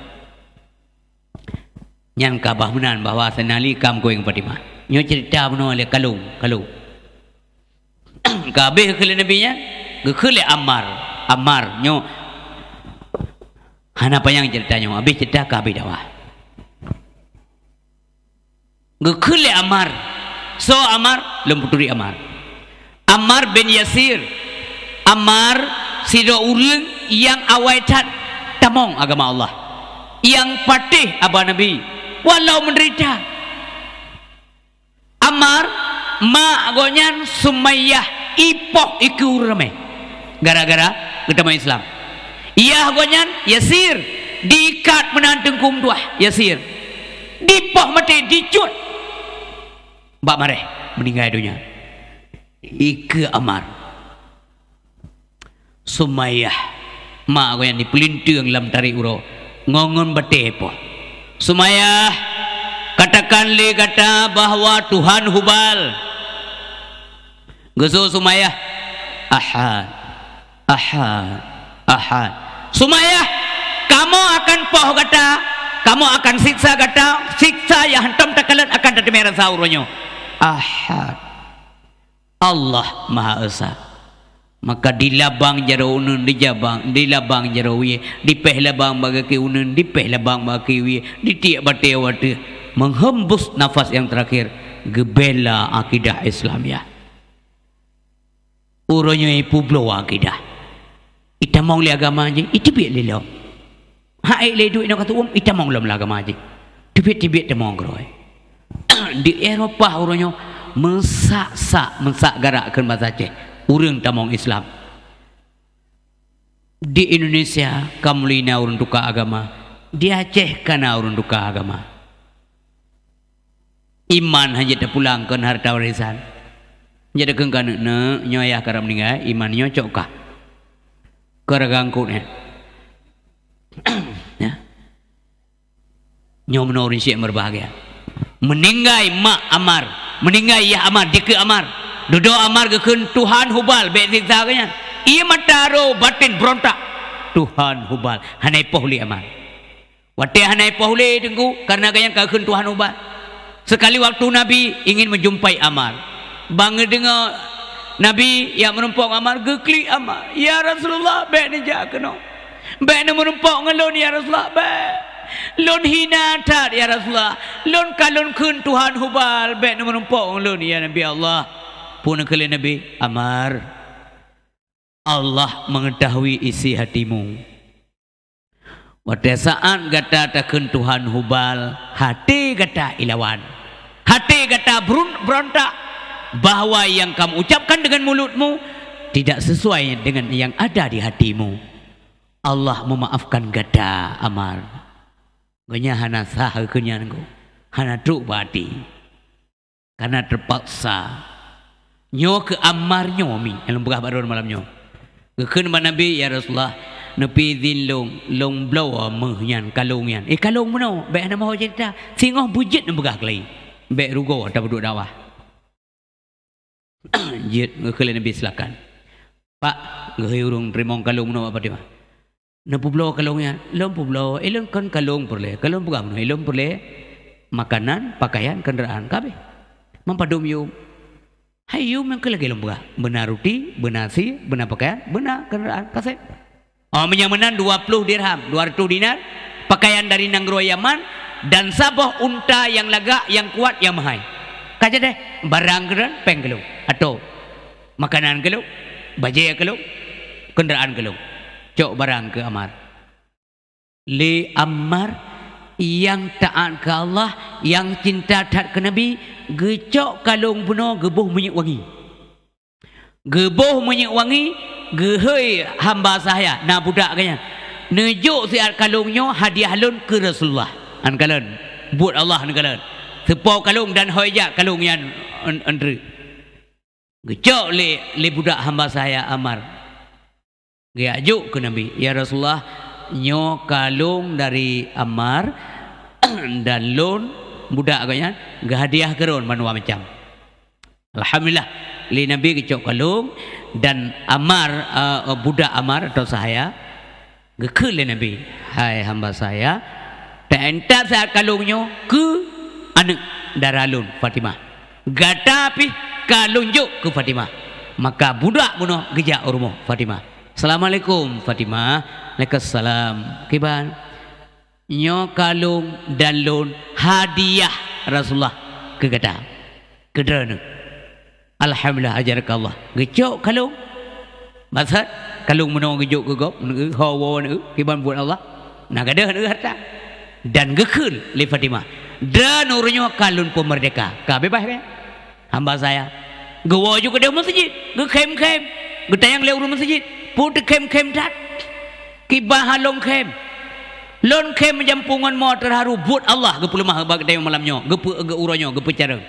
Nyan ka bah meunan bahwa Saidina Ali ka meukawen ngon Fatimah. Nyoe cerita bunoe lé kalon, kalon. Ka habéh geukheun lé Nabi nyan, geukheun lé Ammar. Ammar, nyoe hana panyang cerita nyoe, habéh cerita ka habéh dakwah. Geukheun lé Ammar. Soe Ammar? Lôn peuturi Ammar. Ammar bin Yasir. Ammar sidroe ureuëng nyang awai that tamong agama Allah. Nyang patéh haba Nabi, walau menderita. Ammar, mak gobnyan Sumayyah, ipoh ikeue ureuëng ramé. Gara-gara geutamong Islam. Yah gobnyan Yasir, diikat meunan teungku meutuah Yasir. Dipoh maté, dicut bak maréh, meuninggai donya. Ikeue Ammar. Sumayyah, mak gobnyan dipeulinteung lam tarék uroe, ngon, ngon batée poh. "Sumayyah, katakan lé gata bahwa Tuhan Hubal." Geuseuôt Sumayyah, "Ahad, Ahad, Ahad." "Sumayyah, kamoe akan poh gata, kamoe akan siksa gata, siksa nyang hántom takalon akan tateumé rasa uroe nyoe." "Ahad." Allah Maha Esa. Maka dilabang jaroe uneuen, dijabang, dilabang jaroe wie, dipéh labang bak gaki uneuen, dipéh labang bak gaki wie, ditiek batée u ateueh, menghembus nafas yang terakhir, geubela akidah Islamiyah. Uroe nyoe ipubloe akidah. Itamong lé agama jih, iteubiet lé lom. Hak ék lé duek inoe ka teuuem, itamong lom lam agama jih. Teubiet-teubiet tamong keudroe. Di Eropa uroe nyoe meusak-sak, meusak garak kheun basa Aceh. Ureuëng tamong Islam. Di Indonesia ka mulai na ureuëng tuka agama. Di Aceh ka na ureuëng tuka agama. Iman hana jeuet teupulang kon hareuta warisan. Jeuet takheun keu aneuk, "Neuk, nyoe ayah ka rab meuninggai, iman nyoe cok kah." Keu ragangkot nyan. Ya. Nyoe meunoe ureuëng syiek meubahgia. Meuninggai mak Ammar, meuninggai yah Ammar, dikeue Ammar. Dudoe Ammar geukheun Tuhan Hubal bék siksa geuh nyan. Ié mata roh baten beurontak. Tuhan Hubal, hana ipoh lé Ammar. Watée hana ipoh lé teungku, kareuna gobnyan ka geukheun Tuhan Hubal. Seukali waktu Nabi ingin meujumpai Ammar. Ban geudeungoe Nabi jak meurumpok ngon Ammar, geuklik Ammar, "Ya Rasulullah, bék neujak keunoe. Bék neumeurumpok ngon lôn, ya Rasulullah, bék. Lôn hina that, ya Rasulullah. Lôn ka lôn kheun Tuhan Hubal, bék neumeurumpok ngon lôn, ya Nabi Allah." Peue neukheun lé Nabi? "Ammar, Allah mengetahui isi hatimu. Watée saát gata takheun Tuhan Hubal, até gata ilawan. Até gata beurun-, beurontak bahwa nyang kamu ucapkan dengan mulutmu tidak sesuai dengan yang ada di hatimu. Allah memaafkan gata, Ammar." Gobnyan hana sah geukheun nyan, hana trok bak até. Kareuna teupaksa. Nyoe keu Ammar nyoe mi, nyang lôn peugah bak droeneuh malam nyoe. Geukheun bak Nabi, "Ya Rasulullah, neupeuidhin lôn, lôn bloe méuh nyan, kalông nyan." "Eh, kalông bunoe, bèk hana meuho ceurita. Singoh beujeuet neupeugah keulayi. Bèk rugoe ata peuduek dakwah." Jeuet, geukheun lé Nabi, "Silakan." "Pak," geuhôi ureueng teurimong kalông bunoe bak Fatimah. "Neupeubloe kalông nyan?" "Lôn peubloe." "Eh, lôn kon kalông peureulèe. Kalông peugah bunoe, eh, lôn peureulèe makanan, pakaian, keundaraan, ka habéh. Man padum yum." "Hai yum nyang keu lagèe lôn peugah. Beuna ruti, beuna sie, beuna pakaian, beuna keundaraan, ka sép." "Oh, meunyo meunan dua ploh dirham, dua ratus dinar, pakaian dari nanggroe Yaman, dan saboh unta nyang lagak, nyang kuat, nyang meuhai." "Ka jadeh, barang keu droen, pèng keu lôn. Atô, makanan keu lôn, bajèe keu lôn, keundaraan keu lôn. Cok barang keu Ammar." Lé Ammar nyang taát keu Allah, nyang cinta that keu Nabi, geucok kalông bunoe geuboh minyeuk wangi. Geuboh minyeuk wangi, geuhôi hamba sahaya, na budak geuh nyan, "Neujok siat kalông nyoe hadiah lôn keu Rasulullah." An kalon, buet Allah neukalon. Teupo kalông dan hôi jak kalông nyan, en-, en treuk. Geucok lé, lé budak hamba sahaya Ammar. Geujak jok keu Nabi, "Ya Rasulullah, nyoe kalông dari Ammar, dan lôn, budak geuh nyan, geuhadiah keu droen bandua macam." Alhamdulillah, lé Nabi geucok kalông, dan Ammar, eh, budak Ammar atau sahaya, geukheun lé Nabi, "Hai hamba sahaya, taintat siat kalông nyoe keu aneuk dara lôn, Fatimah. Gata pih ka lôn jok keu Fatimah." Maka budak bunoe geujak u rumoh Fatimah. "Assalamualaikum, Fatimah." "Waalaikumsalam." "Kiban?" "Nyoe kalông dan lôn hadiah Rasulullah keu gata, keu droeneuh." "Alhamdulillah, ajarakallah." Geucok kalông. Maksud, kalông bunoe geujok keu gob, neueu, ho woe neueu, kiban buet Allah. Na gadôh neueu harta. Dan geukheun lé Fatimah, "Droeneuh uroe nyoe ka lôn peumeurdeka, ka beubaih." Hamba sahaya. Geuwoe ju keudeh meuseujid, geukhém-khém. Geutanyong lé ureueng meuseujid, "Peue teukhém-khém that?" "Kiban han lôn khém. Lôn khém meujampu ngon mo teuharu, buet Allah geupeuleumah bak geutanyoe malam nyoe, geupeu-, geu-, uroe nyoe geupeucarông."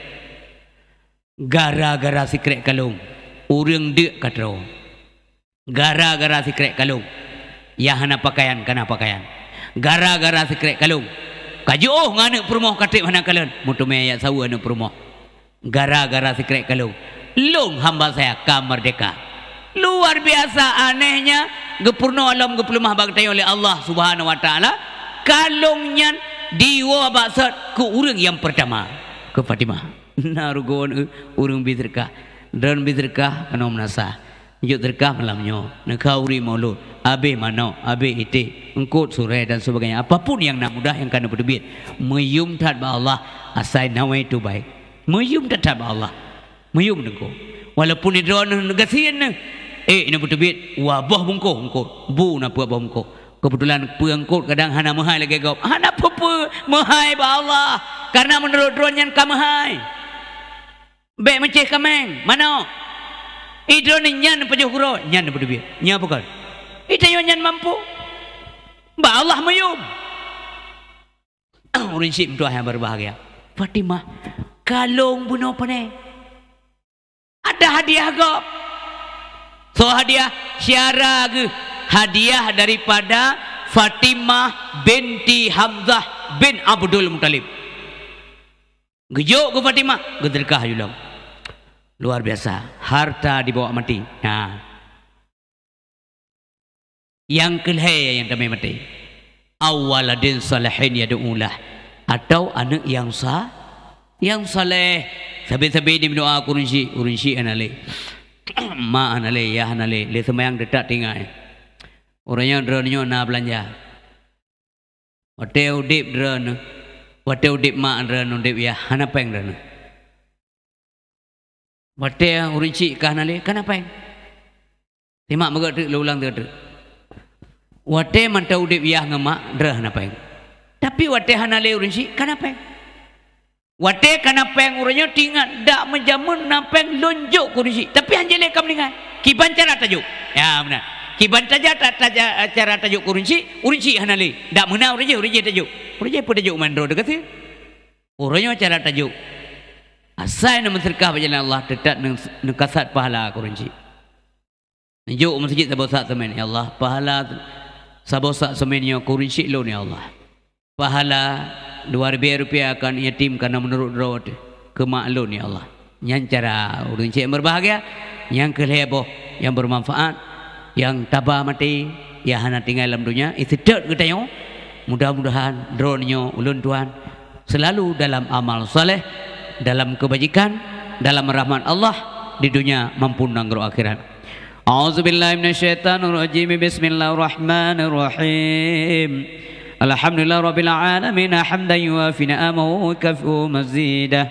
Gara-gara sikrek kalông, ureueng deuk ka troe. Gara-gara sikrek kalông, nyang hana pakaian ka na pakaian. Gara-gara sikrek kalông, ka jiôh ngon aneuk peurumoh ka trép hana kalon, meuteumé jak saweue aneuk peurumoh. Gara-gara sikrek kalông, lôn hamba sahaya ka meurdeka. Luar biasa anehnya, geupeurunoe lom geupeuleumah bak geutanyoe lé Allah Subhanahu wa Taala, kalông nyan diwoe bak sot keu ureueng nyang peurtama, keu Fatimah. Na rugoe neueu ureueng bi seudeukah. Droeneuh bi seudeukah keunoe meunasah. Jok seudeukah malam nyoe, neukhauri mulod, abéh manok, abéh iték, eungkôt surée dan sebagainya. Apapun nyang na mudah nyang ka neupeuteubiet, meuyum that bak Allah, asai nawaitu baik. Meuyum that-that bak Allah. Meuyum teungku. Walaupun droeneuh neugasien neuh, ék neupeuteubiet dua boh bungkôh eungkôt, bu na peuet boh bungkôh. Keubeutulan peue eungkôt kadang hana meuhai lagée gob. Hana peue-peue, meuhai bak Allah. Kareuna meunurot droe nyan ka meuhai. Bék meucéh kaméng, manok. Idroeneuh nyan pajoh keudroe, nyan neupeuteubiet. Nyan peue kon? Itanyoe nyan mampu. Bak Allah meuyum. Ureueng syiek meutuah nyang beubahgia. Fatimah, kalông bunoe pane? Ada hadiah gob. Soe hadiah? Syedara geuh. Hadiah daripada Fatimah binti Hamzah bin Abdul Muthalib. Geujok keu Fatimah, geuseudeukah ju lom. Luar biasa, harta dibawa mati. Nah. Nyang keu lhée nyang tamé maté. Au waladin salihin yad'u lah, atau aneuk nyang sa-, nyang saleh. Sabe-sabe di meudoa keu ureueng syiek, ureueng syiek hana lé. Mak hana lé, yah hana lé, lé seumayang teutap tinggai. Uroe nyoe droeneuh nyoe na beulanja. Watée udeb droeneuh, watée udeb mak droeneuh, udeb yah, hana péng droeneuh. Watée ureueng syiek ka hana lé, ka na péng. Simak beugét teuk, lôn ulang teuk. Watée mantong udeb yah ngon mak, droe hana péng. Tapi watée hana lé ureueng syiek, ka na péng. Watée ka na péng uroe nyoe, tingat dak meujameun na péng lôn jok keu ureueng syiek. Tapi hanjeuet lé ka meuninggai. Kiban cara tajok? Ya, meunan. Kiban taja-, ta-, taja-, cara tajok keu ureueng syiek, ureueng syiek hana lé. Dak meunan ureueng jéh, ureueng jéh tajok. Ureueng jéh peue tajok mandro teugaséh. Uroe nyoe cara tajok. Asai neumeuseudeukah bak jalan Allah, teutap neu-, neukasat pahala keu ureueng syiek. Neujok meuseujid saboh sak seumén, "Ya Allah, pahala saboh sak seumén nyoe kureueng syik lôn, ya Allah. Pahala dua ribèe rupiah keu aneuk yatim ka na meunurot droe teuh keu mak lôn, ya Allah." Nyan cara ureueng syik nyang berbahagia, nyang keu lhèe boh nyang bermanfaat, nyang taba maté, nyang hana tinggai lam donya, iseutôt geutanyoe. Mudah-mudahan droeneuh nyoe ulôn tuan selalu dalam amal saleh, dalam kebajikan, dalam rahmat Allah di dunia maupun nanggroe akhirat. A'udzubillahi minasyaitonirrajim. Bismillahirrahmanirrahim. Alhamdulillahirabbil alamin, hamdan yuwafi ni'amahu wa yukafi'u mazidah.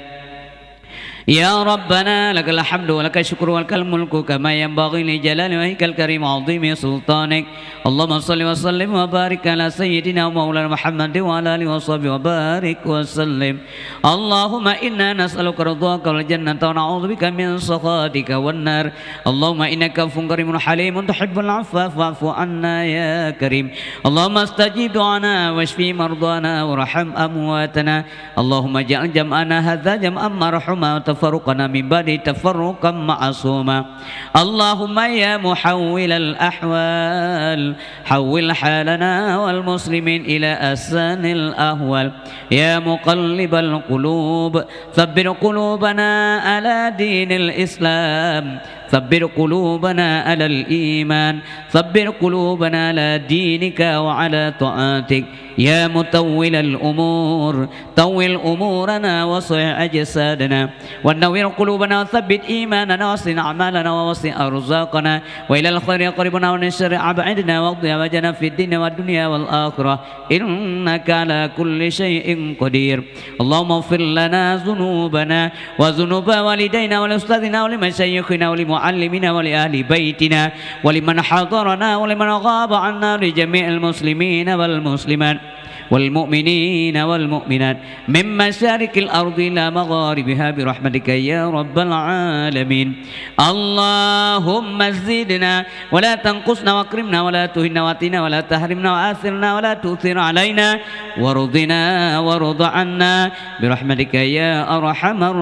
Ya Rabbana, lakal hamdu wa lakal syukru wa lakal mulku kama yanbaghi li jalali wajhikal karim wa 'azimi sultanik. Allahumma shalli wa sallim wa barik ala sayyidina wa maulana Muhammadin wa ala alihi wa sahbihi wa barik wa sallim. Allahumma inna nas'aluka ridhaka wal jannata wa na'udzubika min sakhatika wan nar. Allahumma innaka 'afuwun karimun halimun tuhibbul 'afwa fa'fu 'anna ya karim. Allahumma stajib du'ana wasyfi mardhana warham amwatana. Allahumma ij'al jam'ana hadza jam'an marhuma wa tafarruqana min ba'di tafarruqan ma'suma. Allahumma ya muhawwilal ahwal, hawwil halana wal muslimin ila ahsanil ahwal. Ya muqallibal qulub, tsabbit qulubana ala dinil Islam, tsabbit qulubana alal iman, tsabbit qulubana ala dinika wa ala ta'atik. Ya mutawwilal umur, tawwil umurana wa sahhih ajsadana, wa nawwir qulubana wa tsabbit imanana wa hassin a'malana wa wasi' arzaqana, wa ilal khairi aqribna wa 'anil syarri ab'idna waqdi hawajana fid dini wad dunya wal akhirah, innaka ala kulli syai'in qadir. Allahumma ighfir lana dzunubana wa dzunuba walidaina wa li ustadzina wa li masyayikhina wa li muallimina wa li ahli baitina wa liman hadarana wa liman ghaba 'anna wa li jami'il muslimina wal muslimat wal mu'minina wal mu'minat min masyariqil ardi ila magharibiha bi rahmatika ya rabbal alamin. Allahumma zidna wa la tanqusna wa akrimna wa la tuhinna wa atina wa la tahrimna wa athirna wa la tu'thir alaina warḍina warḍa 'anna bi rahmatika ya arhamar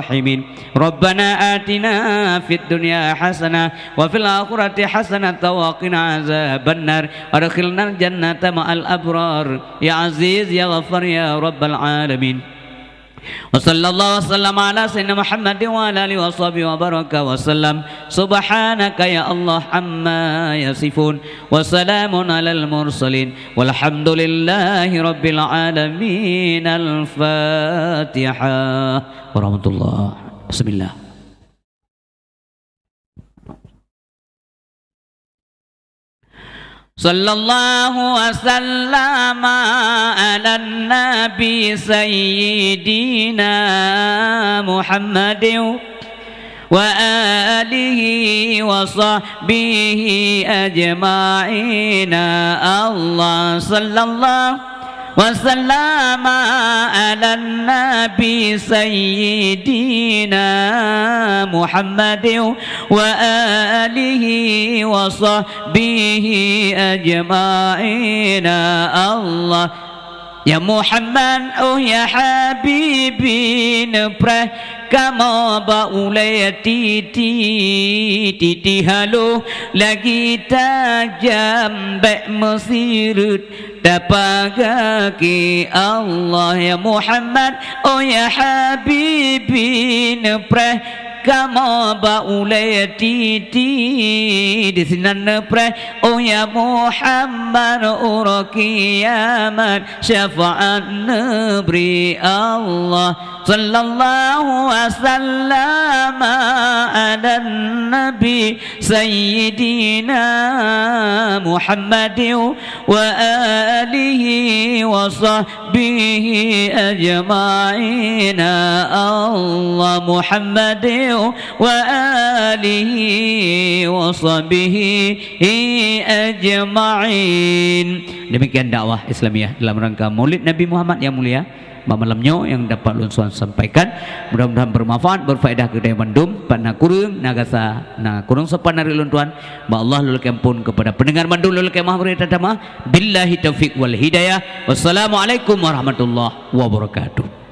rahimin. Rabbana atina fid dunya hasanah wa fil akhirati hasanatan wa qina adzabannar. Adkhilnal jannata ma'al abrar. Ya Aziz, ya Ghaffar, ya Rabbal alamin. Wa sallallahu wa sallama ala sayyidina Muhammadin wa ala alihi wa sahbihi wa baraka wa sallam. Subhanaka ya Allah amma yasifun. Wa salamun alal mursalin. Walhamdulillahi rabbil alamin. Al-Fatihah. Warahmatullah. Bismillah. Sallallahu wa sallama ala nabi sayyidina Muhammadin wa alihi wa sahbihi ajma'ina. Allah sallallahu wa sallama ala nabi sayyidina Muhammadin wa alihi wa sahbihi ajma'ina. Allah. Ya Muhammad, oh ya Habibi, neupreh kamoe bak ulèe titi, titi halôh lagi tajam, bèk meusireut tapaga keu Allah. Ya Muhammad, oh ya Habibi, neupreh kamoe bak ulèe titi, disinan neupreh, oh ya Muhammad, uroe kiamat syafaat neubri Allah. Sallallahu wa sallama ala nabi sayyidina Muhammadin wa alihi wa sahbihi ajma'ina. Allah Muhammadin wa alihi wa sahbihi ajma'in. Demikian dakwah Islamiyah dalam rangka Maulid Nabi Muhammad yang mulia. Bak malam nyoe nyang dapat lôn suan sampaikan. Mudah-mudahan bermanfaat, berfaedah keu geutanyoe bandum. Pat na kureueng, na gasa, na kureueng sopan dari lôn tuan, bak Allah lôn lakèe ampôn, kepada pendengar bandum lôn lakèe maaf bri tatamah. Billahi taufiq wal hidayah. Wassalamualaikum warahmatullahi wabarakatuh.